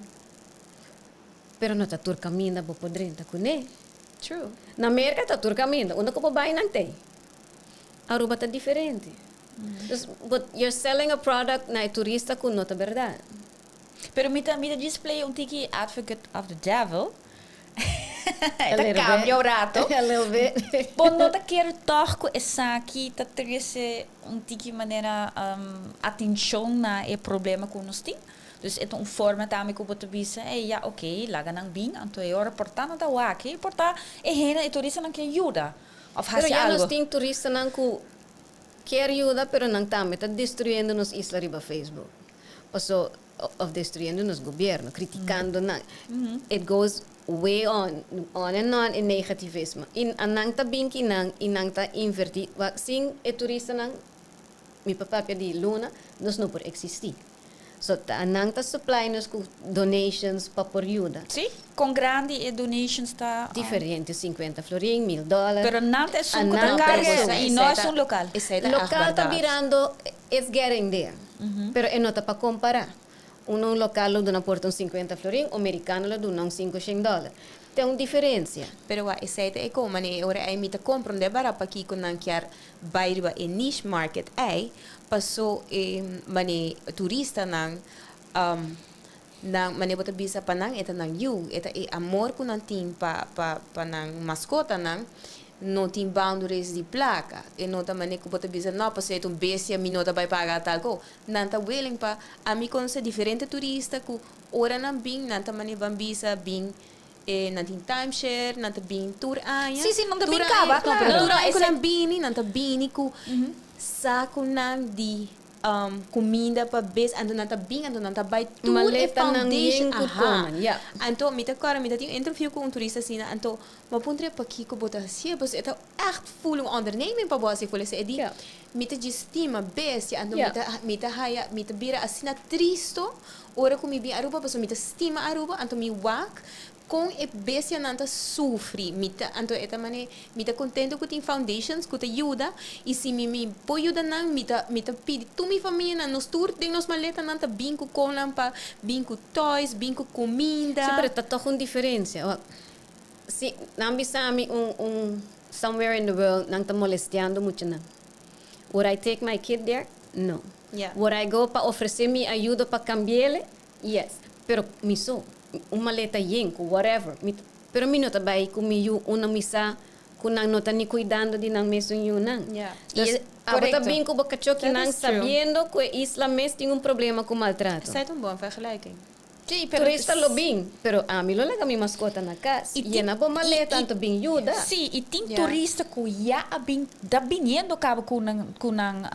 Pero no ta tur kaminda bo por drenta kuné. True. Na Merka ta tur kaminda, unda ku bo bai nan t'ei. Aruba ta diferente. Dus, but you're selling a product na turista ku no ta berdat. Pero mi ta display un tiki advocate of the devil. A Ta little kambia bit. un ratu. A little bit. Bo no ta kere toch ku esaki ta trese un tiki manera atenshon na e problema ku nos tin. Dus e ta un forma tambe ku bo ta bisa, hey, ja, oké, laga nan bin, anto e ora por ta nan ta wak, por ta e hende e turistanan ke yuda. Of Pero hasi ya algo. nos tin turistanan ku ke yuda, pero nan tambe ta destruyendo nos isla riba Facebook. Paso, of destruyendo nos gobièrnu, kritikando nan. It goes way on, on and on in negativismo. I nan ta bin akinan, i nan ta invertí. Wa sin e turistanan, mi papia di Luna, nos no por eksistí. So ta nan ta supply nos ku donations pa por yuda. Si, kon grandi e donations ta? Diferente, 50 florin, $1000. Pero nan ta esun ku ta Nan ta karga esun. i no ta un lokal. Esei ta Lokal ta echt birando, it's getting there. Pero e no ta pa kompará. Un lokal lo duna por ta un 50 florin, o amerikano lo duna un $500. Tin un diferensia. Pero wa esei ta e ko mane ora ei mi ta komprondé bara pakiko nan kier bai riba e niche market ei paso e mane turistanan nan mane bo ta bisa pa nan e ta nan yu e ta e amor ku nan tin pa nan maskotanan no tin boundaries di plaka e no ta mane ku bo ta bisa no paso e ta un bestia, mi no ta bai paga tal ko nan ta willing pa. Ami konosé diferente turista ku ora nan bin nan ta mane ban bisa bin nan tin timeshare, nan ta bin tur aña. Si, nan ta Tur bin aña, kaba. No, pero No, tur no, aña ku ese- nan bini, nan ta bini ku sakunan di Cuminda pa bestia, anto nan ta bin, anto nan ta bay tur e Maletanan foundation, yen cu coman, ja. Anto mi ta corda, mi ta tin un interview cu un turista asina, anto mi a puntra pakico bo ta hacié, pasobra e ta echt full un onderneming pa bo haci full esey. E di, mi ta djis stima bestia, anto mi ta, mi ta haya, mi ta bira asina tristo ora cu mi bin Aruba, pasobra mi ta stima Aruba, anto mi wak con e bestianan ta sufri, mi ta, anto e ta mane, mi ta contento cu tin foundations cu ta yuda, y si mi mi por yuda nan, mi ta, mi ta pidi tur mi famianan, nos tur den nos maletanan ta bin cu conan pa bin cu toys, bin cu cuminda. Si, pero ta toch un diferencia. Wak, si nan bisa mi un, un somewhere in the world nan ta molestiando muchanan, would I take my kid there? No. Would I go pa ofrece mi ayuda pa cambiele? Yes, pero mi so, un maleta yen cu whatever, mi ta, pero mi no ta bay cu mi yu unda mi sa cu nan no ta ni cuidando di nan mesun yunan. Dus, abo ta bin cu bo cachokinan sabiendo cu e isla mes tin un problema cu maltrato. Esey ta un bon vergelijking. Turista lo bin, pero ami lo laga mi mascota na cas, yena bo maleta anto bin yuda. Si, y tin turista cu ya a bin, ta biniendo caba cu nan, cu nan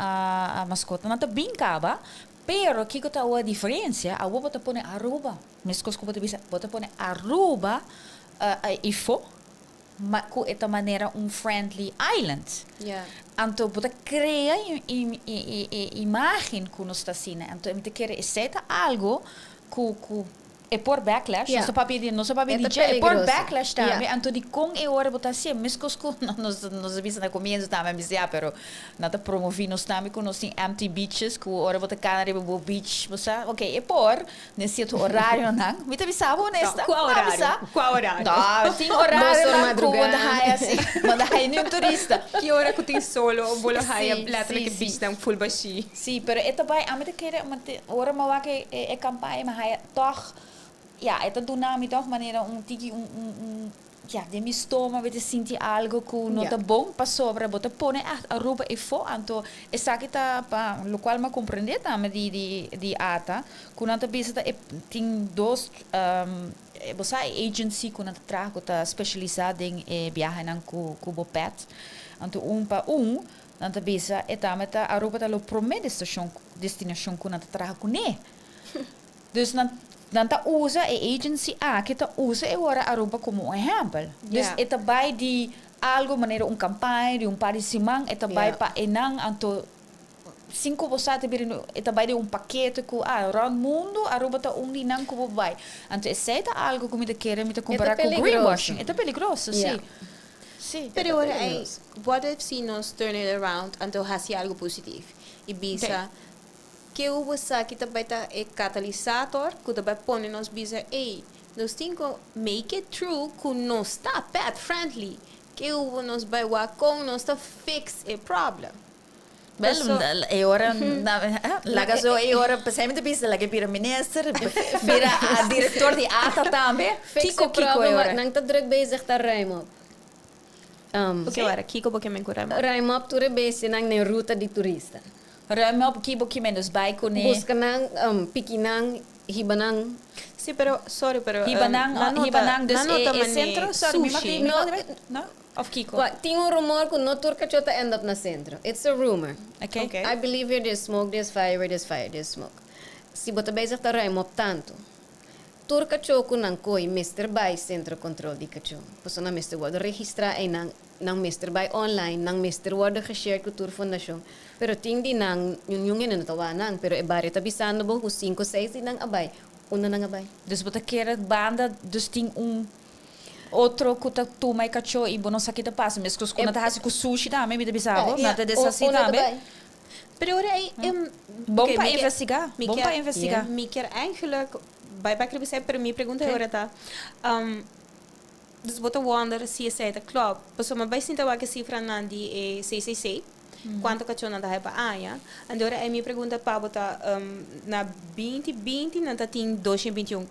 mascota, nan ta bin caba, Pero kiko ta awor diferencia? Awor bo ta pone Aruba, mescos cu bo ta bisa, bo ta pone Aruba ifo, ma cu e ta manera un friendly island. Anto bo ta crea e imagen cu nos ta asina. Anto mi ta kere esey ta algo cu cu e por backlash, nos ta papia di, nos ta papia di dje, e por backlash tambe, anto dikon e ora bo ta hasié? Meskos ku nos nos a bisa na komienso tambe, a bisa ya, pero nan ta promoví nos tambe ku nos tin empty beaches, ku ora bo ta kana riba bo beach, bo sa, ok, e por den sierto orarionan, mi ta bisa bo honesta, Kua orario? Kua orario? No, tin orarionan ku bo ta haya si, bo ta haya niun turista. Ki ora ku tin solo bo lo haya letterlijk e beachnan ful bashí. Sí, pero e ta bai, ami ta kere, ora mi a wak e kampaña mi a haya tòg, ya, e ta duna mi tòg manera un tiki un, un, un, ya, den mi stoma mi ta sinti algo ku no ta bon, pasobra bo ta pone ègt Aruba efo, anto esaki ta pa lokual mi a komprendé tambe di, di, di ata, ku nan ta bisa ta e tin dos, bo sa e agency ku nan ta traha ku ta spesialisá den e biahenan ku, ku bo pèt, anto un pa un. Nan ta bisa e tambe ta Aruba ta lo prome destashon destinashon ku nan ta traha kuné. Dus nan nan ta usa e agency aki ta usa e ora Aruba komo un ehèmpel. Dus e ta bai di algo manera un kampaña di un par di siman e ta bai pa enan anto sin ku bo sa ta bira e ta bai den un pakete ku ah rònt mundu Aruba ta un di nan ku bo bai. Anto esei ta algo ku mi ta kere mi ta kompará ku greenwashing. E ta peligroso si. Sí. Pero ora ei, what if si nos turn it around anto haci algo positief y bisa ke hubo esaki ta bai ta e catalisator cu ta bai pone nos bisa ey nos tin cu make it true cu nos ta pet friendly ke hubo nos bai wak con nos ta fix e problem. Wel, e ora, laga zo e ora, pesei mi ta bisa, laga e bira minister, bira director di ATA tambe. Fix e problem, nan ta druk bezig ta ruim op. Oké, ora, kiko bo ke men ku ruim op? Ruim op tur e bestianan den ruta di turista. Ruim op, ki bo ke men? Dus bai kuné. Buska nan, piki nan, hiba nan. Sí, pero, sorry, pero, Hiba nan, hiba nan, dus e centro, sorry, mi mag di, mi mag di, no? Of kiko? Wak, tin un rumor ku no tur kachó ta end up na sentro. It's a rumor. Okay. Okay. I believe where there's smoke there's fire, where there's fire there's smoke. Si bo ta bezig ta ruim op tantu, tur kachó ku nan koi mester bai sentro kontrol di kachó. Pasobra nan mester wòrdu registrá einan, nan mester bai online, nan mester wòrdu geshared ku tur fundashon. Pero tin di nan, niun hende no ta wak nan, pero e bario ta bisando bo ku sinku, seis di nan a bai. Unda nan a bai? Dus bo ta kere banda, dus tin un Otro ku ta tuma e kachó i bo no sa ki ta pasa. Meskos ku nan ta hasi ku sushi tambe, mi ta bisa bo. Nan ta deshasí tambe. Pero ora ei, Bon pa investigá, bon pa investigá. Mi kier eigenlijk bai bek riba esei, pero mi pregunta e ora ta, dus bo ta wonder si esei ta klòp? Pasobra mi bai sinta wak e sifranan di e CCC, kuantu kachó nan ta haya pa aña. Anto ora ei mi pregunta pa bo ta, na 2020 nan ta tin 221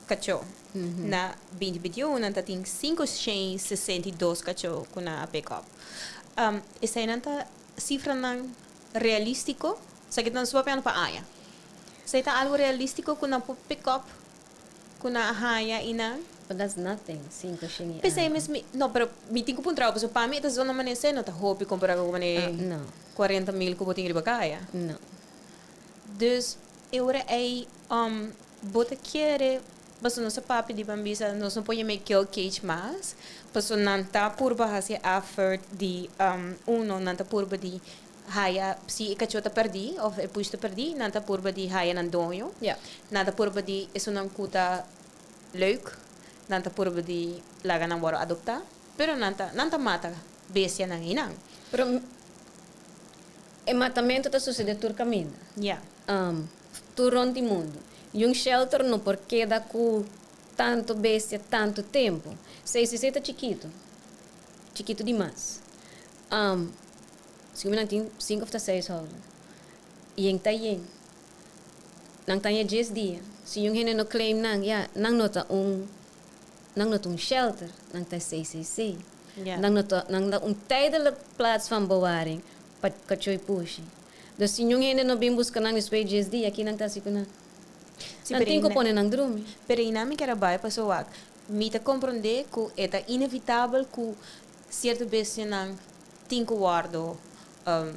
Kachó. Na 2021 nan ta tin 562 kachó ku nan a pick up. Eseinan ta sifranan realístiko? Esaki ta nos papiando pa aña. Esei ta algu realístiko ku nan por pick up, ku nan a haña i nan? But that's nothing, 500 i P'esei algu. mes mi, no, pero mi tin ku puntra bo, pasobra pa mi e ta zona manera esei no ta hopi kompará ku manera. No. 40 mil ku bo tin riba kaya. No. Dus e ora ei bo ta kere pasobra nos a papia di ban bisa nos no por yama e kill cage mas pasobra nan ta purba hasi effort di uno nan ta purba di haya si e kachó ta pèrdí òf e push ta pèrdí nan ta purba di haya nan doño nan ta purba di esunnan ku ta leuk nan ta purba di laga nan wòrdu adoptá pero nan ta nan ta mata bestianan einan. Pero e matamento ta sucede tur caminda. Tur rond di mundo. Y un shelter no por keda cu tanto bestia tanto tempo. CCC ta chikito. Chikito dimas. Sigur mi nan tin cinco of ta seis houden. Yen ta yen. Nan ta yen 10 dia. Si un hende no claim nan, ya, nan no ta un, nan no ta un shelter, nan ta CCC. Nan no ta, nan ta un tijdelijk plaats van bewaring pa cacho y pushi. Dus si un hende no bin busca nan despues di 10 dia, ki nan ta haci cu nan? Nan tin cu pone nan drumi. Pero einan mi kier a bai paso wak. Mi ta comprende cu e ta inevitabel cu cierto bestianan tin cu wordo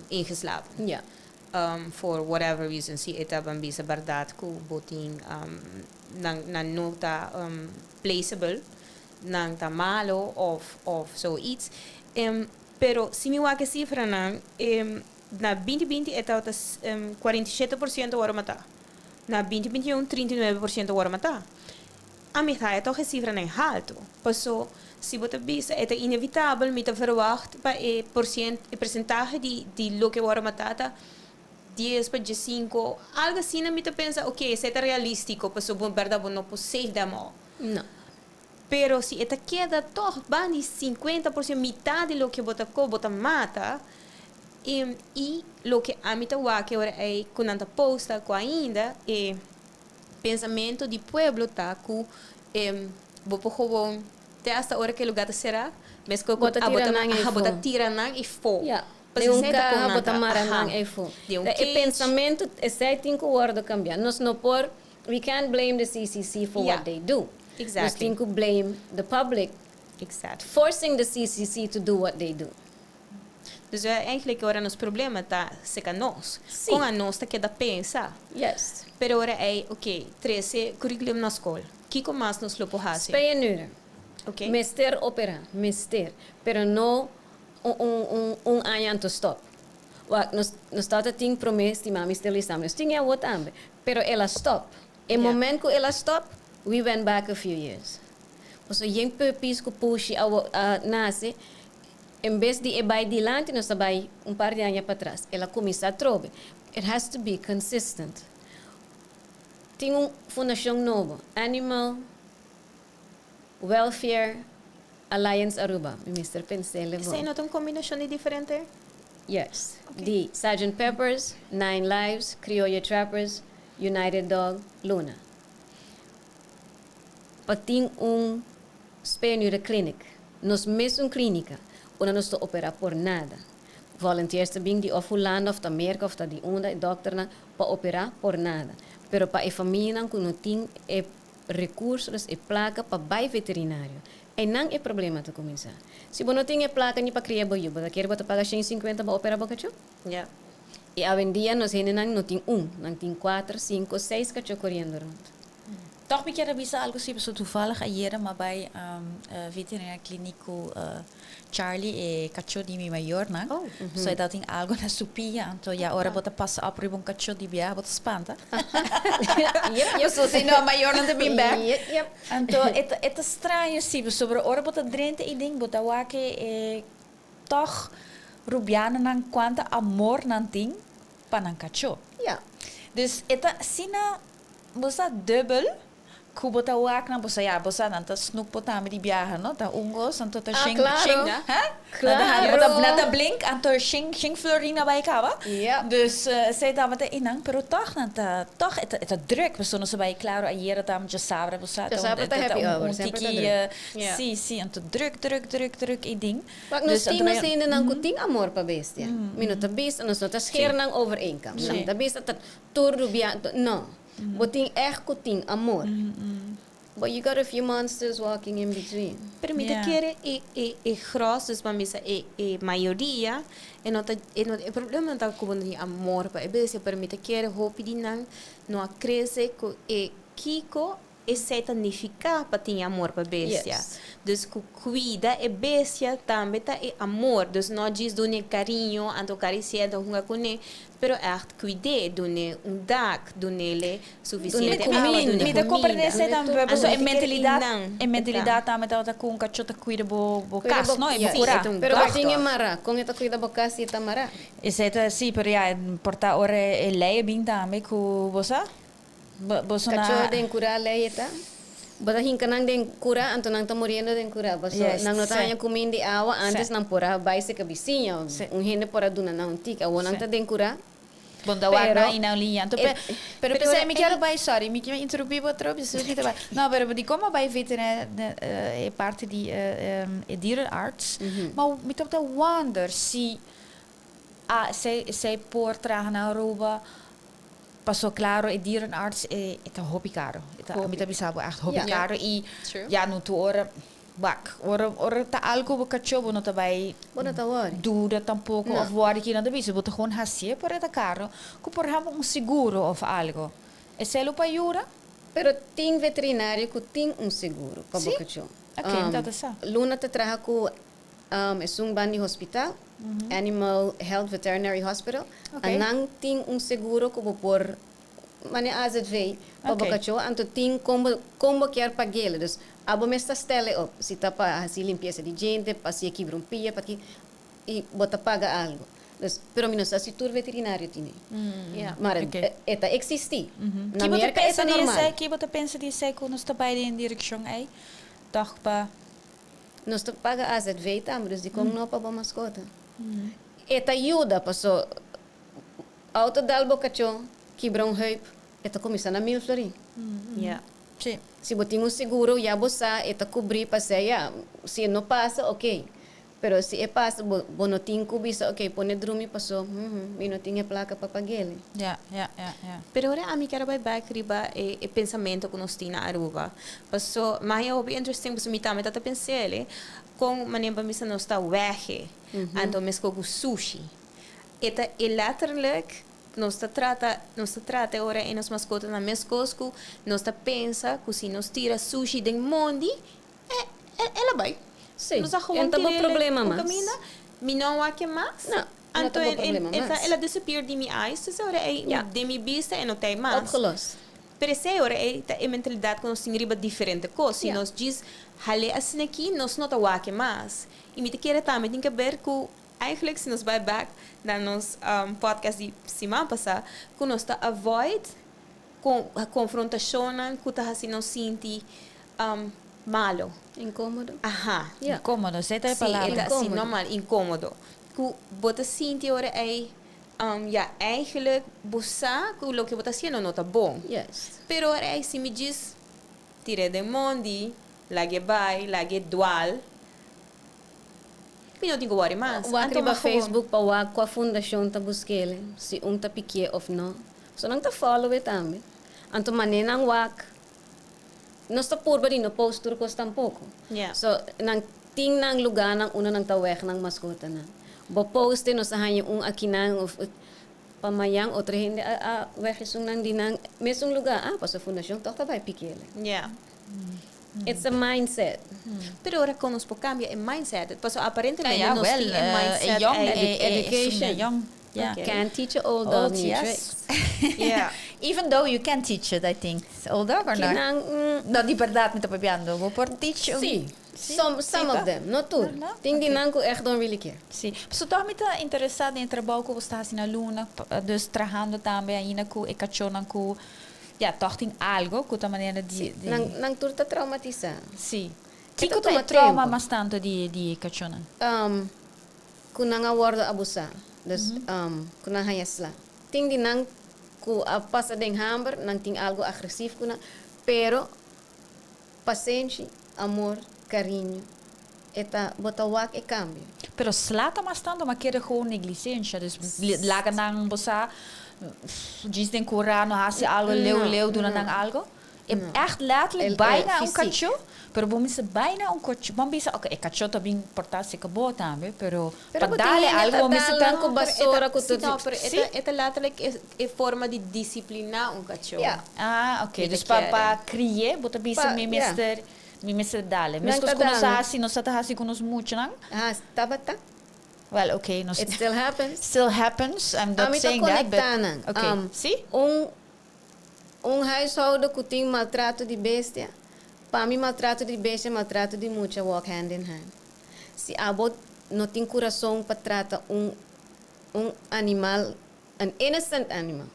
ingeslapen. For whatever reason, si e ta ban bisa berdad cu bo tin nan, nan no ta placeable, nan ta malo of, of zoiets. Pero si mi wak e cifranan, na 2020 e tabata 47% wordo mata. Na 2021 39% wordo mata. Ami ta haya toch e cifranan halto. Paso, si bo ta bisa e ta inevitabel, mi ta verwacht pa e porcient, e percentahe di, di loke wordo mata ta 10 pa 15, algo asina mi ta pensa, ok, esei ta realistico, paso bo berdad bo no por save them all. No. Pero si e ta keda toch ban di 50%, mitad di loke bo ta ko, bo ta mata, i loke ami ta wak e ora ei ku nan ta posta ku ainda e pensamento di pueblo ta ku bo por gewoon te hasta ora ku e lugar ta será, meskos ku Bo ta tira nan ei aha, bo ta fo. tira nan ei fo. Ja, Pasobra den un esei ta kon kaha nan bo ta ta, mara aha, nan ei fo. den un E cage. pensamento esei tin ku wòrdu kambiá. Nos no por, we can't blame the CCC for Ja, what they do. Nos exactly. tin ku blame the public Exactly. forcing the CCC to do what they do. Dus eigenlijk ora nos problema ta seca nos. Sí. Con anos ta keda pensa. Pero ora ei, ok, trece curriculum na school. Kico mas nos lo por haci? Spijnnuren. Mester opera, mester. Pero no un, un, un, un aña anto stop. Wak, nos, nos tata tin prome stima mi stil isam. Nos tin e awor tambe. Pero el a stop. E moment cu el a stop, we went back a few years. Pasobra yen puppies cu pushi a, a nace, en bes di e bai dilanti, nos ta bai un par di aña patras. El a cuminsa atrobe. It has to be consistent. Tin un fundacion nobo, Animal Welfare Alliance Aruba. Mi mester pens'e bon. Esey no ta un combinacion di diferente? Yes. Di Sergeant Peppers, Nine Lives, Criolla Trappers, United Dog, Luna. Pa tin un Speenure Clinic. Nos mesun clinica, unda nos ta opera por nada. Volunteers ta bin di of Hulanda of ta Merca of ta di unda e dokternan pa opera por nada. Pero pa e famianan cu no tin e recurso, dus e placa pa bay veterinario. Eynan e problema ta cuminsa. Si bo no tin e placa ni pa cria bo yu, bo ta kere bo ta paga 150 pa opera bo cacho? Y awendia nos hendenan no tin un, nan tin cuater, cinco, seis cacho coriendo rond. Toch mi kier a bisa algo si, pasobra toevallig ayera m'a bai veterinair kliniek ku Charlie, e kachó di mi mayornan. So e tabatin algo na su pia, anto ya ora bo ta pasa op riba un kachó di biaha bo ta spanta. Pasobra si no mayornan ta bin bek. Anto e ta e ta straño si, pasobra ora bo ta drenta e ding bo ta wak e tòg rubianonan kuantu amor nan tin pa nan kachó. Dus e ta asina. Bo sa dubbel ku bo ta wak nan, bo sa ya, bo sa nan ta snoep bo tambe di biaha no, ta un gos anto ta Ah, shen, claro. shen, ha? Claro. Nan ta, nan ta blink anto shen, shen florin a bai kaba. Dus esei tabata einan, pero tòg nan ta, tòg e ta, e ta druk, pasobra nos a bai klaro ayera ta djasabra, bo sa, ta un, Djasabra ta happy un, hour, un semper ta tiki, druk. si, si, anto druk, druk, druk, druk e ding. Wak, nos Dus tin anto nos hendenan ku tin amor pa bestia. Mi no ta bisa, nos no ta scher nan over één kam. Nan ta bisa ta tur rubia, no. Bo tin ègt ku tin amor. But you got a few monsters walking in between. Pero mi ta kere e e e gros, dus ban bisa e e mayoria, e no ta e no e problema no ta ku bo no tin amor pa e bestia, pero mi ta kere hopi di nan no a krese ku e kiko esei ta nifiká pa tin amor pa bestia. Dus ku kuida e bestia tambe ta e amor, dus no djis dun'e kariño anto karisi'é anto hunga kuné, pero ègt kuid'é, dun'é un dak, dun'é Suficiente Mi, awa, mi, duna mi ta comida. comprende esei tambe, Anto pasobra mi e ta kere mentalidad, einan e mentalidad tambe tabata cu un cacho ta cuida bo, bo Cuida cas, bo, no? E bo ja. Sí, cura. e ta un Pero bo tin e doctor. mará, con e ta cuida bo cas si e ta mará? Esei ta, sí, pero ja, por ta ora e ley a bin tambe cu bo sa, bo, boso na. Cacho den cura ley e ta. Bo ta hinca nan den cura, anto nan ta muriendo den cura. Paso Juist, nan no ta sí. haña cuminda y awa, antes Sí. nan por a bay seca bisiña, Sí. un hende por a duna nan un tiki. Awor nan Sí. ta den cura. Bon ta wak Pero nan i nan liña. Anto e pero p'esei mi kier bai, sorry, mi kier interrumpí bo atrobe, so mi ta bai. No, pero di komo bai veterinair e parti di e dierenarts, ma mi tabata wonder si a esei por traha na Aruba, paso klaro e dierenarts e ta hopi karo. E ta, mi ta bisa bo ègt hopi karo i ya no tur ora. Wak, ora ora ta algo bo kachó bo no ta bai Bo no ta wòri. duda tampoko No. òf wòri ki nan ta bisa. Bo ta gewoon hasié por e ta karo ku por ehèmpel un seguro òf algo. Esei lo por yuda? Pero tin veterinario ku tin un seguro pa bo Sí? kachó. Oké, mi tabata sa. Luna ta traha ku esun ban di hospital, Animal Health Veterinary Hospital. Oké. Anan tin un seguro ku bo por Mane azv pa bo kachó, anto tin kon bo kon bo kier pag'el. Dus abo mes ta stel e op, si ta pa hasi limpiesa di djente, pa si e kibra un pia, pa ki, i bo ta paga algo. Dus, pero mi no sa si tur veterinario tine. Maar e ta eksistí. Na Ki bo ta Merka e pensa ta di normal. esei? Ki bo ta pensa di esei ku nos ta bai den direkshon ei? Tòg pa. Nos ta paga azv tambe, dus dikon no pa bo maskota? E ta yuda paso Auto dal bo kachó, kibra un heup, e ta kuminsá na mil florin. Ja. Sí. Si bo tin un seguro, ya bo sa, e ta kubrí pasé, ya, si e no pasa, oké. Pero si e pasa, bo, bo no tin ku bisa, oké, pone drumi pasó, hm, mi no tin e plaka pa pag'el. Ja, ja, ja, ja. Pero ora ami kier a bai bek riba e e pensamento ku nos tin na Aruba. Paso, mas e hopi interesting pasobra mi tambe ta ta pens'el, kon manera pa bisa nos ta wège, anto meskos ku sushi. E ta e letterlijk, nos ta trata, nos ta trata e ora e nos mascotanan mescos cu nos ta pensa cu si nos tira sushi den mondi, e, e, el a bay. Sí, Nos a e gewoon no ta bo tir'é problema un mas. caminda, mi no a wak e mas. No, no ta Anto bo e, e, problema e ta, mas. el a disappear di mi eyes, dus e ora ei, Ja. den mi bista e no ta ei mas. Opgelost. Pero esei ora ei ta e mentalidad cu nos tin riba diferente cos. Si Ja. nos djis hal'é asina aki, nos no ta wak e mas. Y mi ta kere tambe tin ke ber cu Eigenlijk si nos bai back na nos podcast di siman pasa ku nos ta avoid konfrontashonnan ku ta hasi nos sinti malo. Inkomodo. Aha. Ja. Inkomodo, esei ta e Si, palabra. e ta si Inkomodo. normal, inkomodo. Ku bo ta sinti ora ei ya eigenlijk bo sa ku loke bo ta hasiendo no ta bon. Juist. Pero ora ei si mi djis tir'é den mondi, lag'é bai, lag'é dwal. Mi no tin ku wòri mas. Wak Anto riba ma gewoon. Facebook pa wak kua fundashon ta busk'el, si un ta pikié òf no. So nan ta follow e tambe. Anto manera nan wak, nos ta purba di no post tur kos tampoko. Ja. So nan tin nan lugánan unda nan ta wèg nan maskotanan. Bo post e nos a haña un akinan òf pa mañan otro hende a a wèg esunnan di nan mesun lugá. Ah, pasobra fundashon tòg ta bai pikié. Ja. It's a mindset. Pero ora con nos por cambia e mindset? Paso aparentemente Ja, nos wel, tin e mindset e jong, ei. Education. e jong. Yeah. Okay. Can't teach an old dog Old, new yes. tricks. Yeah. Even though you can teach it, I think. Old dog or not? Kinan, No, di berdad mi ta papiando. Bo por teach un... Sí. Some, some Sí, of them, no tur. No, no? Tin di nan ku echt don't really care. Sí. So toch mi ta interesa den e trabou ku bo sta hasi na Luna, dus trahando tambe ainda ku e kachónan ku ja, tòg tin algo ku ta manera di, di. Nan, nan tur ta traumatisá. Sí. E Kiko ta ta e tuma trauma tempu. mas tantu di, di e kachónan? Ku nan a wòrdu abusá, dus ku nan haña sla. Tin di nan ku a pasa den hamber, nan tin algo agresief ku nan, pero pasenshi, amor, kariño, e ta, bo ta wak e kambio. Pero sla ta mas tantu, ma kere gewoon negligencia, dus laga nan bo sa djis den kura, no hasi algo leu No, leu, duna no. nan algo. E echt letterlijk El- bijna un fysiek. kachó, pero bo mester bijna un kachó. Ban bisa, oké, e kachó ta bin por ta serka bo tambe, pero Pero pa dal e algo bo mester ta ku basura ku Si, tur. no, pero e ta letterlijk e forma di disipliná un kachó. Ja. Ah, oké. Mi Dus ta pa kere. pa kri'é, bo ta bisa Pa- mi ja. mester mi mester dal e. Nan Meskos ta ku nos dal. hasi, nos ta hasi ku nos muchanan. Ah, tabata. Well, okay, nos It still happens. still happens. I'm not Ami ta saying that, but konektá nan. okay. Si? Un huishouden ku tin maltrato di bestia. Pa mi maltrato di bestia, maltrato di mucha walk hand in hand. Si abo no tin kurason pa trata un animal, an innocent animal.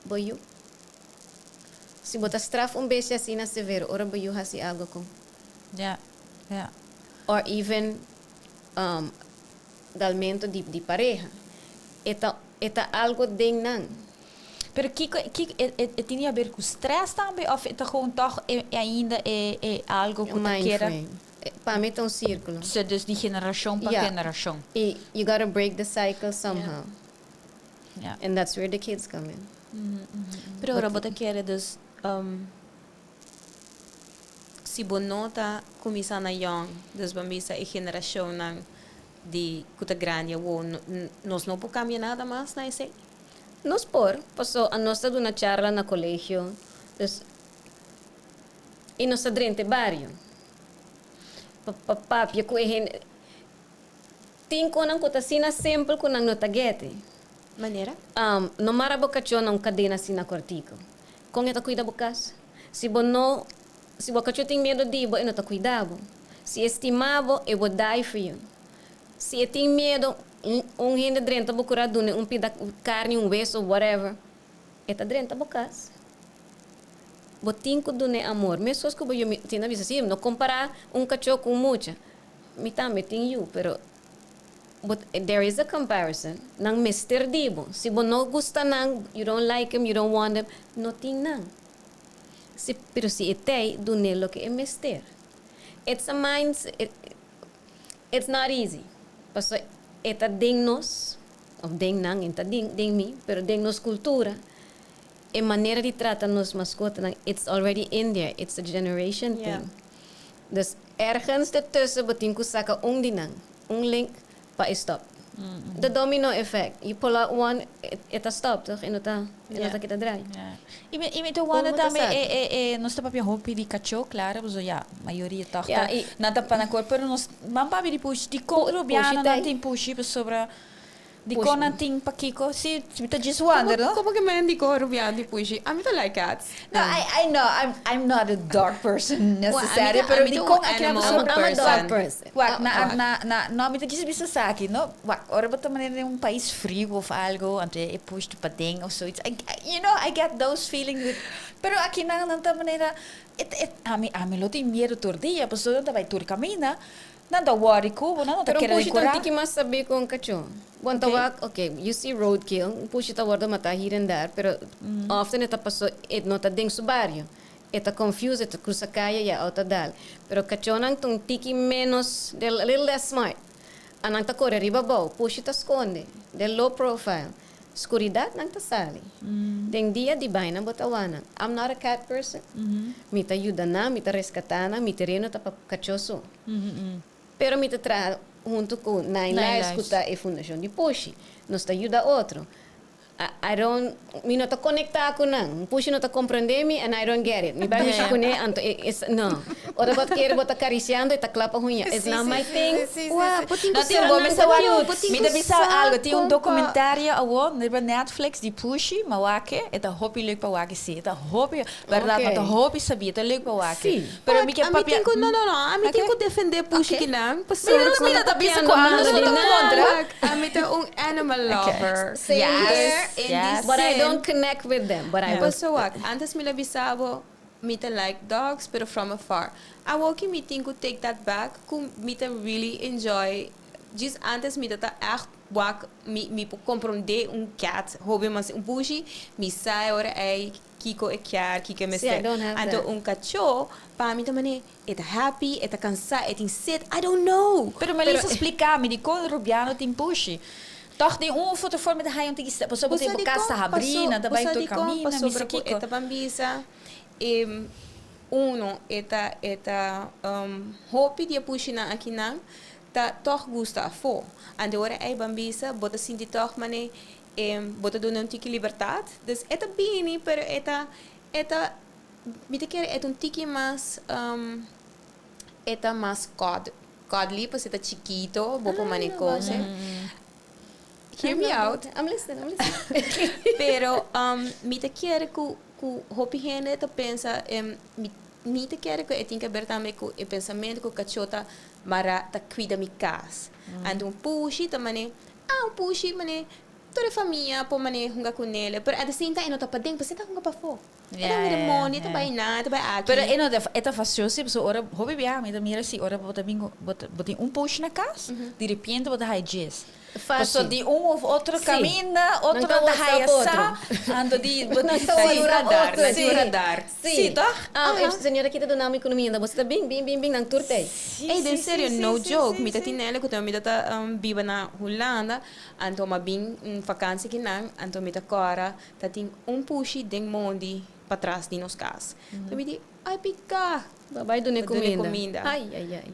Bo yu. Si bo ta straf un bestia asina severo, ora bo yu hasi algo ku. Or even dalmento di pareha. E ta algo den nan. Pero kiko, kiko, e tin di haber ku stress tambe of e ta gewoon toch ainda e algo ku Mind kera? frame. Pa mi ta un sírkulo. So, dus di generashon pa generashon. E you gotta break the cycle somehow. And that's where the kids come in. Pero ora bo ta kere dus si bo no ta kuminsá na young, dus ban bisa e generashonnan di ku ta grandi awor, nos no por kambia nada mas na esei? Nos por, paso nos ta duna charla na kolegio, dus i nos ta drenta bario. Pa pa papia ku e hende. Tin konan ku ta asina simpel ku nan no ta get e. Manera? No mara bo kachó na un kadena asina kortiko. Kon e ta kuida bo kas? Si bo no, si bo kachó tin miedo di bo, e no ta kuida bo. Si e stima bo, e will die for you. Si e tin miedo, un hende drenta bo kura duna un pida karni, un weso, whatever, e ta drenta bo kas. Bo tin ku dun'é amor. Meskos ku bo yu, mi tin a bisa si, no kompará un kachó ku un mucha. Mi tambe tin yu, pero but there is a comparison. Nan mester di bo. Si bo no gusta nan, you don't like them, you don't want them, no tin nan. Si, pero si e tei, dun'é loke e mester. It's a mind, it's not easy. Pasobra e ta den nos, of den nan, e ta den, den mi, pero den nos kultura, e manera di trata nos maskotanan, it's already in there, it's a generation thing. Dus ergens ertussen bo tin ku saka un di nan, un link, pa e stop. The domino effect. You pull out one, e ta stop, toch? E no ta, e no ta kita draai. Ja. I mi ta wonder Como ta tambe, sabi? nos ta papia hopi di kachó, klaro, so ja, mayoria toch Ja, ta, nan ta pa na kor, pero nos ban papia di pushi, di kon Pushi Rubiano nan tai. tin pushi pasobra di Pushi. kon nan tin pakiko, si, mi ta just wonder, no? Komo ku men di kon Rubiano di pushi? Ami ta like cats. No, I know, I'm not a dog person necessarily, ami pero ta di un kon aki animal I'm a person. dog person. Wak, na, na, na, no, mi ta djis bisa esaki, no? Wak, ora bo ta manera den un pais friu of algo, anto e pushi ta paden of zoiets. I get those feelings with, pero aki nan nan ta manera, et, ami lo tin miedo tur dia, pasobra nan ta bai tur kaminda, nan ta worry ku bo, nan no ta Pero un kere pushi ta un dekorá. tiki mas sabí ku un kachó. Bon, ta wak, okay, you see roadkill, un pushi ta wòrdu matá hier en daar, pero often e ta paso, e no ta den su bario. E ta confused, e ta krusa kaya, ya outo a dal. Pero kachónan ta un tiki menos, they're a little less smart. Nan ta kore riba bou, pushi ta skonde, they're low profile. Skuridat nan ta sali. Den dia di baina bo ta wak nan. I'm not a cat person. Mi ta yuda nan, mi ta reskatá nan, mi tereno ta pa kachó so. Pero mi ta traha huntu ku Nine Nine Lives, Lives. ku ta e fundashon di pushi. Nos ta yuda otro. I don't, mi no ta konektá ku nan. Pushi no ta komprondé mi and I don't get it. Mi bai mishi kuné, anto, is, no. Ora bo ta kere bo ta karisiando e ta klapa huña. It's not my thing. Wow, bo tin No, ku tin bo sa- mester wak. bo tin Mi ku ta bisa sa algo, tin un kon pa- documentario awo riba Netflix di pushi, m'a wak e, e ta hopi leuk pa wak si, e ta hopi, bèrdat, Ok. ta hopi sabí, e ta leuk pa wak. Si. Pero mi ke Ami papia tin ku, no, no, no, ami tin ku defendé pushi kinan, pasobra Mi ku- no ta bisa ku ano Papiando no ta malo di kontra. Ami ta un animal lover. Same Yes. here. In Yes. this But I sense- don't connect with them. But I will. Paso wak, antes mi a bisa bo, mi ta like dogs, pero from afar. Awor ku mi tin ku take that back, ku mi ta really enjoy. Just antes mi ta echt wak, mi por komprondé un cat, hopi mas un pushi, mi sa ora ei kiko e kier, kiko e See, I mester. don't have Anto that. un kachó, pa mi ta mane, e ta happy, e ta kansá, e tin set, I don't know. Pero Melissa, splika mi di kon Rubiano tin pushi. Toch den un of otro forma di haña un tiki, pasobra bo tin casa habrí, nan ta bai tur kaminda, mi sa kiko. E ta ban bisa. Uno, e ta hopi di pushinan akinan ta toch gusta afo. Anto ora ey ban bisa, bo ta sinti toch mane bo ta duna un tiki libertad. Dus e ta bini, pero e ta mi ta kere e ta un tiki mas e ta mas cuddly, pasobra e ta chikito, bo por mane cose. Hear me out. I'm listening, I'm listening. Pero mi ta kere cu hopi hende ta pensa, mi ta kere cu e tin cu ber tambe cu e pensamento cu cacho ta mara ta cuida mi cas. Anto un pushi ta mane, ah, un pushi mane tur e famia por mane hunga cu ne, pero at the same time e no ta paden, pasobra e ta hunga pafo. E ta hunga demonio, ta bay na, ta bay aki. Pero e no e ta fastioso, so ora hopi bia mi ta mira si ora bo ta bingo bo tin un pushi na cas, di repente bo ta haya djes. Fácil. So di un of otro caminda, otro Nan ta ta haya WhatsApp sa, anto di bo Nan ta si WhatsApp radar, otro. nan tin radar. Si. Si, toch? Ah, e señora kita do nome economia, bo ta bing bing bing bing nan tur tey. Ey, den serio, no joke. Mi ta tinele ku mi ta biba na Hulanda, anto m'a bin un vakantie kinan, anto mi ta kora, ta tin un pushi den mondi patras di nos cas. Anto mi di, "Ai pica." Babay dune Dune comida. comida. Ai ai ai.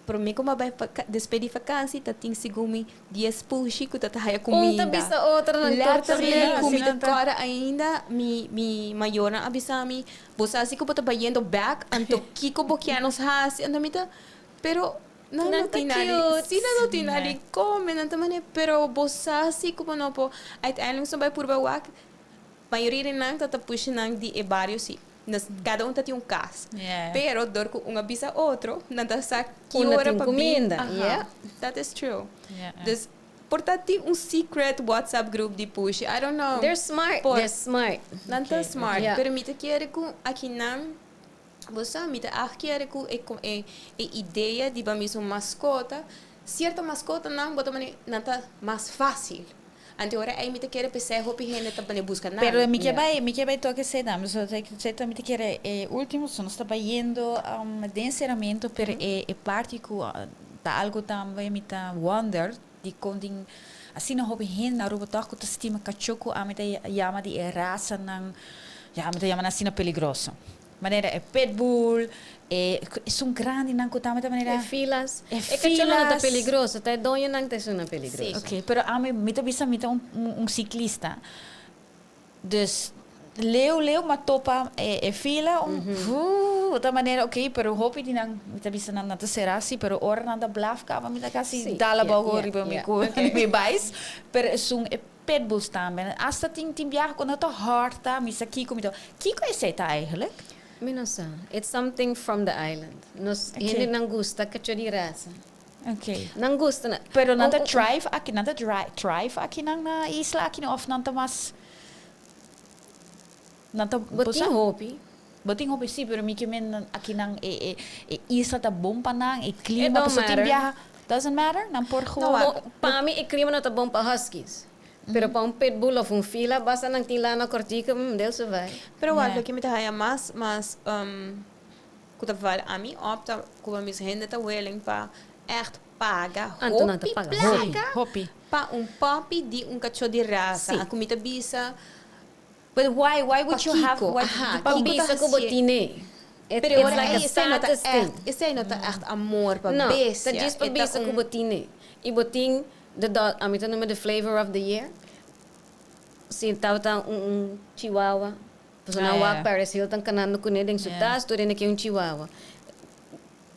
Pero mi como bay despedi vakantie, ta tin segun mi 10 pushi ku ta haya Un comida. ta bisa otro nan tur Letterlijk, ta ku mi ta Asina ta. kora ainda, mi mayornan a bisa mi, "Bo sa si ku bo ta bayendo back, anto kiko bo kier nos hasi?" Anto mi ta, pero nan Nan no ta tin nada, cute. si nan no tin nada come, nan ta mane, pero bo sa si ku bo no po, uiteindelijk so bay purba wak, mayoria di nan ta pushi nan di e barrio si. Nos, cada un ta tin un cas. Pero door ku un a bisa otro, nan ta sa ki Una ora tin pa bin. comida, Aha. That is true. Dus por ta tin un secret WhatsApp group di pushi. I don't know. They're smart. They're smart. Nan ta smart. Pero mi ta kere ku akinan bo sa, mi ta echt kere ku e idea di pa mi un mascota, cierto mascota nan bo ta mane nan ta mas facil. Anto ora ey mi ta kere pensar hopi hende ta bane busca nan. Pero mi ke bay, mi ke bay toque sei dam, so sei mi te kere e ultimo, so nos ta bayendo den encerramento, pero e parte ku ta algo tambe mi ta wonder di con tin asina hopi hende na Aruba toch ku ta stima cacho ku ami ta yama di e raza nan, ja, mi ta yama asina peligroso. Manera e pitbull, e son grandi nan ku tambe ta manera E filas. E E cacho no ta filas. peligroso, ta doño nan ta una peligroso. Ok, pero ami mi ta bisa mi ta un ciclista. Dus leu leu m'a topa e fila un ta manera ok, pero hopi di nan mi ta bisa nan nan ta será así, pero ora nan ta blaf caba mi ta casi dala bogo riba mi ku mi bais, pero esun e pitbulls tambe. Hasta tin biaha cu nan ta horta, mi sa kiko mi ta. Kiko esey ta eigenlijk? Mi no sa. It's something from the island. Nos hende nan gusta cacho di rasa. Nan gusta na. Pero nan ta Oh. thrive aki, nan ta thrive aki nan na isla aki of nan ta mas nan ta Bo tin hopi. Bo tin hopi si, pero mi ke men aki nan e isla ta bon pa nan, e clima, It don't paso tin matter. biaha doesn't matter, nan por gewoon. No, pa mi e clima no ta bon pa huskies. Pero pa un pitbull of un fila, basta nan tin lana cortica, del se vai. Pero wak, loke mi ta haya mas ku ta val ami opta ku mi hende ta willing pa echt paga Anto nan ta hopi paga placa hopi. pa un puppy di un cacho di raza. Si. Ku mi ta bisa But why would you have Kiko, why, aha, Pa Kiko ta bisa ku haci- bo tine. Pero It's ora like a esey no ta status thing. echt, esey no ta echt amor pa No, bestia. ta djis pa E ta bisa ku bo tine. E bo tin the dog, ami ta noem the flavor of the year. Si tawata un chihuahua. Paso na wak Paris Hilton canando kuné den su tas, tur hende ke un chihuahua.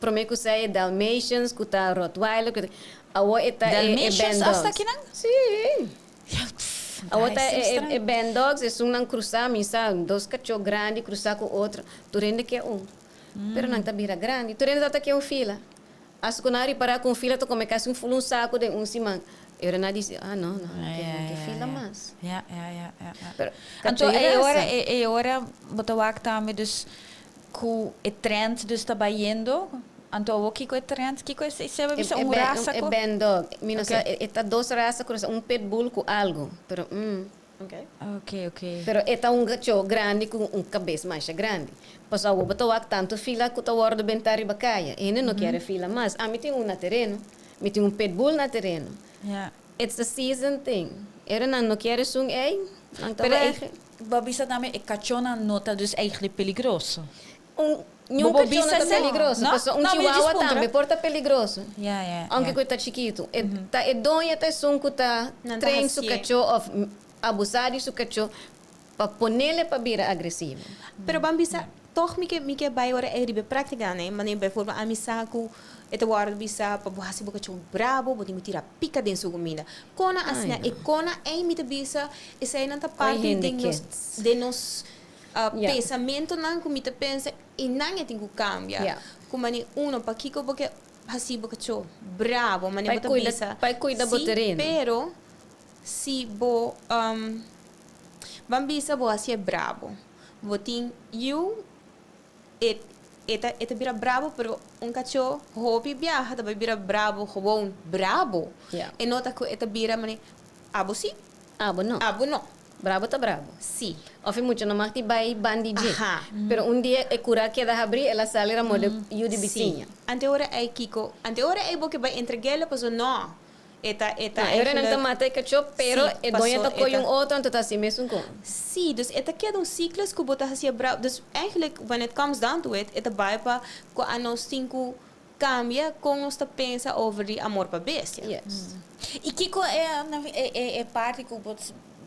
Prome ku sei Dalmatians, ku ta Rottweiler, ku ta awo e ta e Dalmatians band hasta dogs. akinan? Si. Awo ta Ai, e band dogs, esun nan cruza, mi sa, dos cacho grandi cruza cu otro. Tur hende ke un. Pero nan ta bira grandi. Tur hende ta ke un fila. As ku nan ripara cu un fila ta come casi un full un saco den un siman. E ora nan dice, "Ah, no, no, no ke fila mas." Ja. Pero Anto, cacho di e ora, raza. e ora, bo ta wak tambe, dus, ku e trend dus ta bayendo. Anto, o kiko e trend, kiko e se bisa un raza E ku band dog. Mi no sa, e ta dos raza cruza, un pitbull cu algo. Pero, Pero e ta un cacho grandi cu un cabes mas grandi. Paso bo ta wak tanto fila cu ta wordo benta riba caya. E no kier fila mas. Ah, mi tin un na tereno. Mi tin un pitbull na tereno. It's a season thing. Era nan no kier un ei, nan ta Pero weg. Bo bisa tambe e kachónan no ta dus eigenlijk peligroso. Un niun Bo kachó bisa no ta esei? peligroso, No? pasobra un No, mi chihuahua just puntra. tambe por ta peligroso. Ja, ja, Aunke ja. ku e ta chikitu. E ta e doño ta esun ku ta Nan ta train su hasié. kachó òf abusá di su kachó pa ponele pa bira agresivo. Pero ban bisa, toch mi ke mi ke bai ora ei riba e práktika ne, manera bijvoorbeeld ami sa ku e ta wòrdu bisa pa bo hasi bo kachó brabo, bo tin ku tira pika den su kuminda. Kona asina, e kona ei mi ta bisa eseinan ta Oi parti hende den ke. nos den nos pensamentonan ku mi ta pensa i nan e tin ku kambia. Ku manera uno pakiko bo ke hasi bo kachó brabo, manera Pa e bo ta kuida bisa pa e kuida bo si, tereno. pero si bo ban bisa bo hasié brabo, bo tin yu e e ta e ta bira brabo pero un kachó hopi biaha ta bai bira brabo gewoon brabo. E no ta ku e ta bira manera abo si, Abo no. abo no. Brabo ta brabo. Si. Of e mucha no mag di bai ban di dje. Aha. Pero un dia e kura keda habrí, el a sali ramor e yu di bisiña. Si. Ante ora ei kiko? Ante ora ei bo ke bai entreg'el paso no. E ta e ta No, e ora nan ta eigenlijk mata e kachó, pero Si, e doño paso ta e kohe ta un otro, anto ta hasi mesun kon. Si, dus e ta keda un cyclus ku bo ta hasié brabo. Dus eigenlijk when it comes down to it, e ta bai pa ku anos tin ku Cambia con nos ta pensa over di amor pa bestia. Yes. Y kico e e e parti cu bo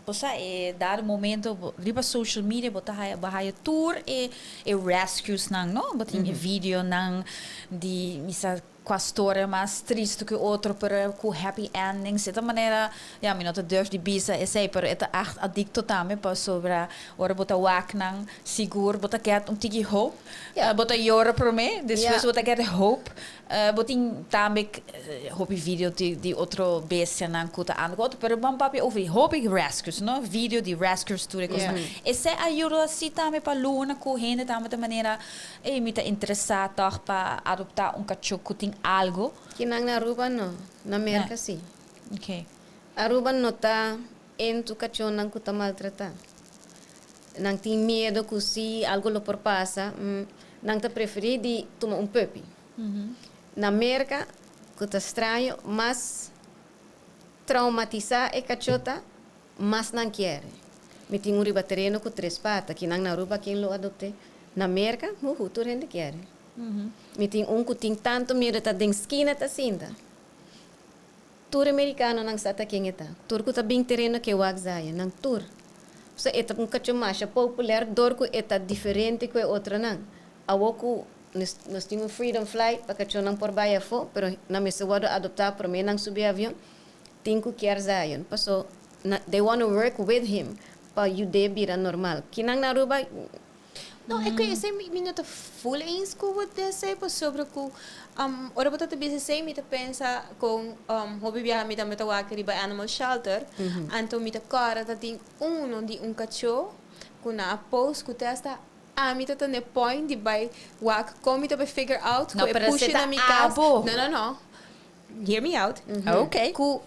bo sa e dado momento bo riba social media bo ta haya bo haya tur e e rescues nan no bo tin e videonan di mi sa cua storia mas tristo cu otro pero cu happy endings e ta manera ya mi no ta durf di bisa esey pero e ta echt adicto tambe pasobra ora bo ta wak nan sigur bo ta get un tiki hoop Bo ta yora promé, despues bo ta keda hoop. Bo tin tambe hopi video di di otro bestianan ku ta anda ku otro, pero ban papia over di hopi rescues, no? Video di rescues tur e kosnan. Esei a yuda si tambe pa luna ku hende tambe ta manera, ey mi ta interesá tòg pa adoptá un kachó ku tin algo. Kinan na Aruba no, na Merka si. Okay. Aruba no ta Entu kachónan ku ta maltratá. Nan tin miedo ku si algu lo por pasa, nan ta preferí di tuma un puppy. Na Merka, ku ta straño, mas traumatisá e kachó ta, mas nan kier. Mi tin un riba tereno ku tres pata, kinan na Aruba ken lo adopt'é? Na Merka, huhu, tur hende kier. Mi tin un ku tin tantu miedo ta den skina ta sinta. Tur e merikanonan sa ta ken e ta. Tur ku ta bin tereno ke wak Zion, nan tur. Pasobra e ta un kachó masha populer dor ku e ta diferente ku e otronan. Awor ku nos nos tin un freedom flight pa kachónan por bai afó, pero nan mester wòrdu adoptá promé nan subi avion, tin ku kier Zion. Paso na they wanna work with him pa yud'é bira normal. Kinan na Aruba No, e ku esei mi mi no ta full eens ku bo ta esei pasobra ku ora bo ta ta bisa esei mi ta pensa kon hopi biaha mi tambe ta wak riba animal shelter anto mi ta kòrda ta tin uno di un kachó ku nan a post ku te hasta ami ta ta n'e point di bai wak kon mi ta bai figure out ku No, e pero pushi esei ta na mi kas abo. no no no hear me out Okay. ku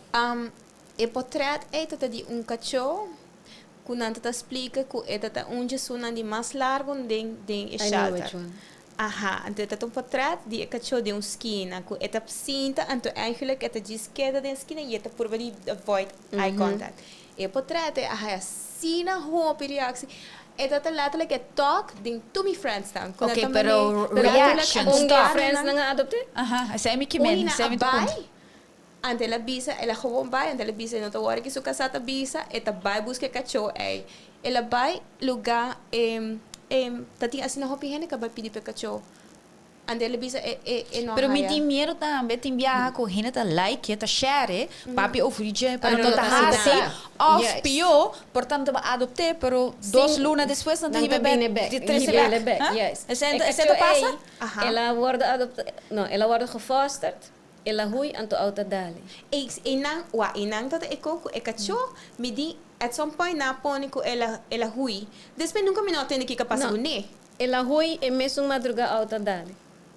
e potret ei ta ta di un kachó Ku nan ta ta splika ku e ta ta un djesunnan di mas largu den den e I know shelter. which one. Aha, anto e ta ta un potret di e kachó den un skina ku e ta sinta, anto eigenlijk e ta djis keda den skina i e ta purba di avoid eye contact. E potret ei a haya asina hopi reactie. E ta ta letterlijk e talk den tur mi friendsnan. Ku nan Oké, ta pero mane letterlijk reactions, Un di e stop. friendsnan a adopt'é? Aha, esei mi ke men, Unina esei a mi ta bai, puntra. Anto el a bisa, el a gewoon bai, anto el a bisa e no ta wòri ki su kasá ta bisa, e ta bai buska e kachó ei. El a bai lugá e e ta tin asina hopi hende ku a bai pidi pa e kachó. Anto el a bisa e e e no a Pero mi haya. tin miedo tambe, tin biaha ku hende ta like e, ta share e, papia over di dje, pero Pero no no ta ta hasi, nada. òf Juist. pió, por tanto bo adopt'é, pero dos Sin- luna despues nan ta nan ta hiba bek, bini bek, di trese hiba bek. bek, Ha? juist. Esei E esei ta kachó pasa? ei, Aha. el a wòrdu adoptá, no, el a wòrdu gefosterd. El a hui anto auto dali. E e nan wa e nan ta ta e ko ku e kachó mi di at some point nan a pone ku el a el a hui despues nunka mi no a tende kiko a pasa No. ku ne. El a hui e mesun madruga auto dali.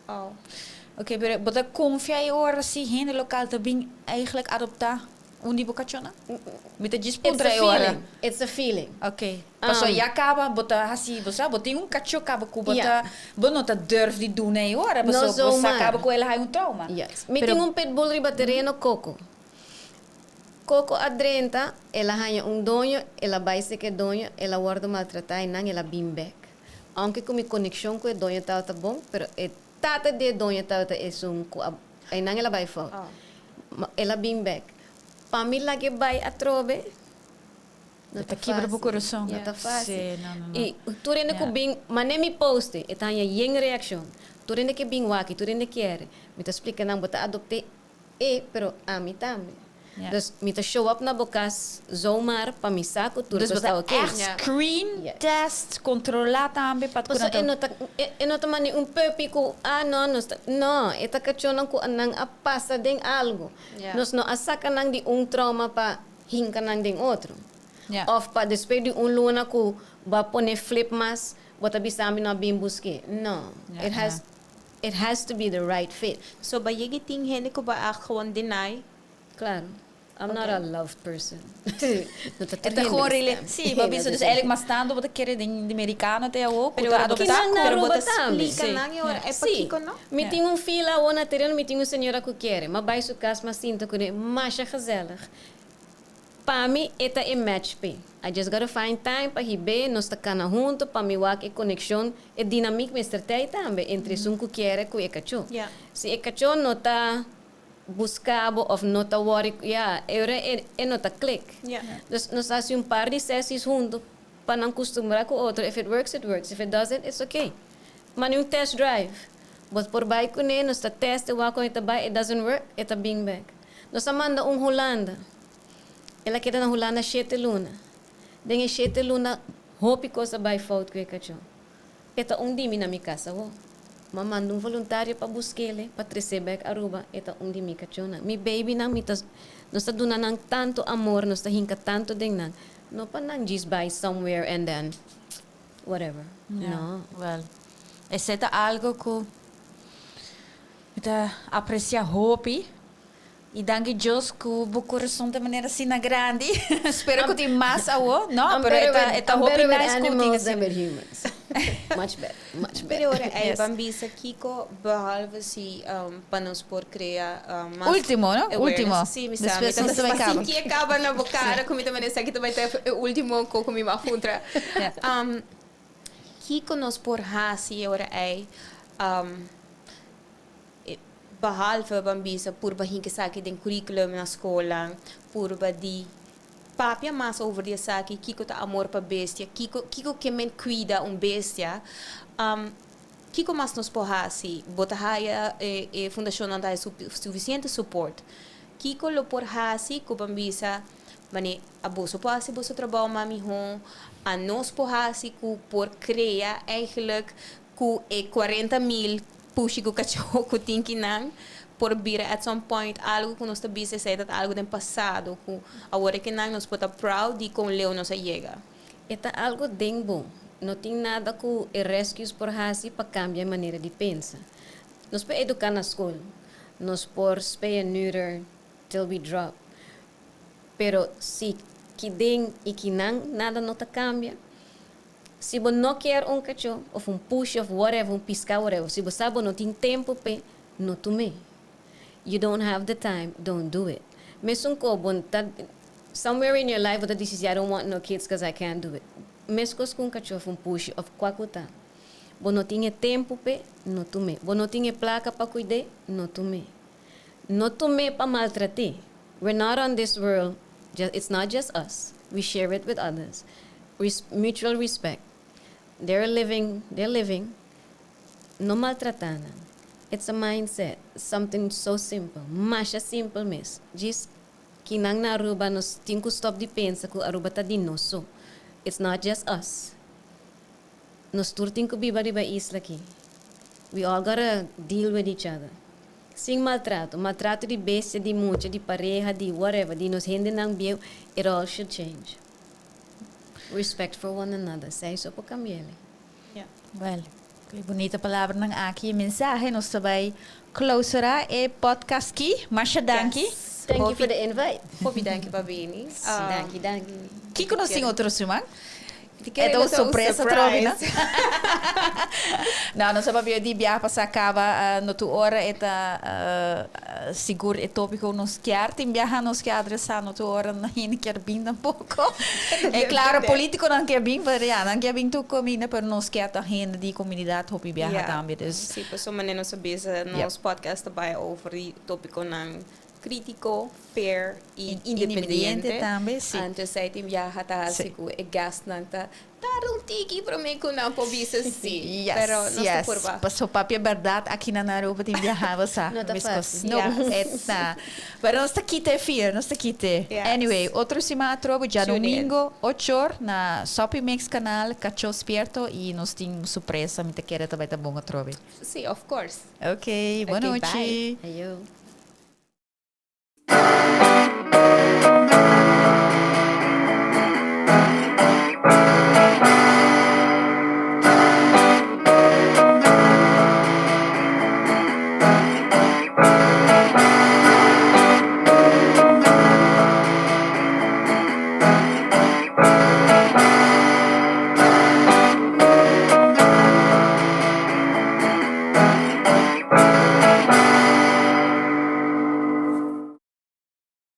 Oh. Ok, pero bo ta konfia e ora si hende lokal ta bin eigenlijk adopta un di bo kachónan? Mi ta djis It's puntra a e ora. feeling. It's a feeling. Ok. Pasobra ya kaba bo ta hasi, bo sa, bo tin un kachó kaba ku bo Ja. ta, bo no ta durf di duna e ora, No pasobra bo sa zomaar. kaba ku el a haña un trauma. Yes. Mi Pero tin un pitbull riba tereno, Coco. Coco a drenta, el a haña un doño, el a bai serka e doño, el a wòrdu maltratá i nan el a bin bèk. Aunke ku mi konekshon ku e doño tabata bon, pero e tata di e doño tabata esun ku a, einan el a bai fout. Ma el a bin bèk. Pa mi lag'é bai atrobe, no ta Ta kibra bo fásil. kurason. No ta fásil. Sí, no, no, no. I tur hende ku bin, manera mi poste, e ta haña yen reakshon. Tur hende ke bin wak i tur hende kier. Mi ta splika nan, bo ta adopt'é E, pero ami tambe. Dus mi ta show up na bo cas zomaar pa mi sa cu tur Dus cos bo ta ta ok. echt screen, test, controla tambe pa Paso e no ta, e no ta manda un puppy cu, ah no, nos ta, no, e ta cachonan cu nan a pasa den algo. Nos no a saca nan di un trauma pa hinca nan den otro. Of pa despues di un luna cu bo a pone flip mas, bo ta bisa mi no a bin busque. No, it has. It has to be the right fit. So ba yegi tin hende ku ba a gewoon deny? Claro. I'm not a love person. No ta tur E ta hende gewoon ku rela stem. Sí, bo a bisa dus eigenlijk mas tantu bo ta kere den di merikano te awo ku Pero ta ora bo ta adoptá. Kinan na pero bo Aruba ta tambe. splika Sí. nan e ora e Sí. pakiko no? Mi tin un fila awo na tereno, mi tin un señora ku kere. M'a bai su kas, m'a sinta kuné. Masha gezellig. Pa mi e ta e match p'e. I just gotta find time pa hib'é, nos ta kana hunto pa mi wak e konekshon, e dinamik mester t'ei tambe entre esun ku kier ku e kachó. Si e kachó no ta buska bo òf no ta wòri, ya, e ora e no ta klik. Dus nos ta hasi un par di sesies hunto pa nan kustumbrá ku otro, if it works, it works, if it doesn't, it's okay. Manda un test drive. Bo por bai kuné, nos ta test e wak kon e ta bai, it doesn't work, e ta bin bèk. Nos a manda un Hulanda. El a keda na Hulanda shete luna. Den e shete luna hopi kos a bai fout ku e kachó. E ta un di mi na mi kas awor. M'a manda un voluntario pa busk'ele pa tres'é bèk Aruba. E ta un di mi kachónan. Mi babynan mi ta nos ta duna nan tantu amor, nos ta hinka tantu den nan. No pa nan djis bai somewhere and then whatever. No. Well, esei ta algo ku mi ta apresia hopi. I danki Dios ku bo kurason ta manera asina grandi. Spero ku tin mas awo, no? Pero e ta e ta hopi nice ku tin asina. Much better, much better. Pero ora ei ban bisa kiko behalve si pa nos por krea mas Ultimo, no? Ultimo. awareness. Si, mi sa. Mi Despues ta nos ta bai kaba. Sinti e kaba na bo kara ku mi ta manera esaki ta bai ta e ultimo ku mi a puntra. Kiko nos por hasi e ora ei? Behalve ban bisa purba hinka esaki den curriculum na scola, purba di papia mas over di esaki, kiko ta amor pa bestia, kiko kiko ke men cuida un bestia, kiko mas nos por haci? Bo ta haya e e fundacionnan ta haya suficiente support? Kiko lo por haci cu ban bisa mane aboso por haci boso trabao mas miho, anos por haci cu por crea eigenlijk cu e 40.000 pushi cu cacho cu tin ki nan por bira at some point algo cu nos ta bisa esey ta algo den pasado cu awor e kinan nos por ta proud di con leu nos a yega. E ta algo den bo. No tin nada cu e rescues por haci pa cambia e manera di pensa. Nos por educa na scol. Nos por spay and neuter till we drop. Pero si ki den y ki nan nada no ta cambia. Si bo no kier un kachó of un pushi of whatever, un piská whatever, si bo sa bo no tin tempu p'e, no tum'é. You don't have the time, don't do it. Mesun ko bo ta somewhere in your life bo ta disisi I don't want no kids cause I can't do it. Meskos ku un kachó of un pushi of kua ku ta. Bo no tin e tempu p'e, no tum'é. Bo no tin e plaka pa kuid'é, no tum'é. No tum'é pa maltrat'é. We're not on this world, it's not just us, we share it with others. Mutual respect. They're living, they're living. No maltratá nan. It's a mindset, something so simple. Masha simple mes. Djis ki nan na Aruba nos tin ku stop di pensa ku Aruba ta di nos so. It's not just us. Nos tur tin ku biba riba e isla aki. We all gotta deal with each other. Sin maltrato. Maltrato di bestia, di mucha, di pareha, di whatever, di nos hendenan bieu, it all should change. Respect for one another, esei so por cambi'el. Wel, cu e bunita palabranan aki y mensahe nos ta bay clausura e podcast ki. Masha danki. Thank you for the invite. Hopi danki pa bini. Danki, danki. Kico nos tin otro siman? E ta un sorpresa trobe, no? No, nos a papia di biaha pasá kaba, no tur ora e ta sigur e tópiko nos kier tin biaha nos kier adresá, no tur ora no hende kier bin tampoko. E klaro polítikonan kier bin, pero ya, nan kier bin tur kaminda, pero nos kier ta hende di komunidat hopi biaha tambe, dus. Sí, pasobra manera nos a bisa, nos podcast ta bai over di tópikonan Critico, fair y independiente. Tambe, si. Anto esey tin biaha ta haci cu e guestnan ta tarda un tiki prome cu nan por bisa si. Yes, Pero nos ta yes. purba. Paso papia berdad aki na Aruba tin biaha bo sa. No ta Mescos. facil. No, e ta. Pero nos ta kita e fear, nos ta kita. Yes. Anyway, otro siman atrobe, Tune in. djadomingo, ochor, na Sopi Mix canal, Cacho Spierto, y nos tin un sorpresa, mi ta kere ta bay ta bon atrobe. Si, of course. Ok, bon Ok, nochi. bye. Ayo.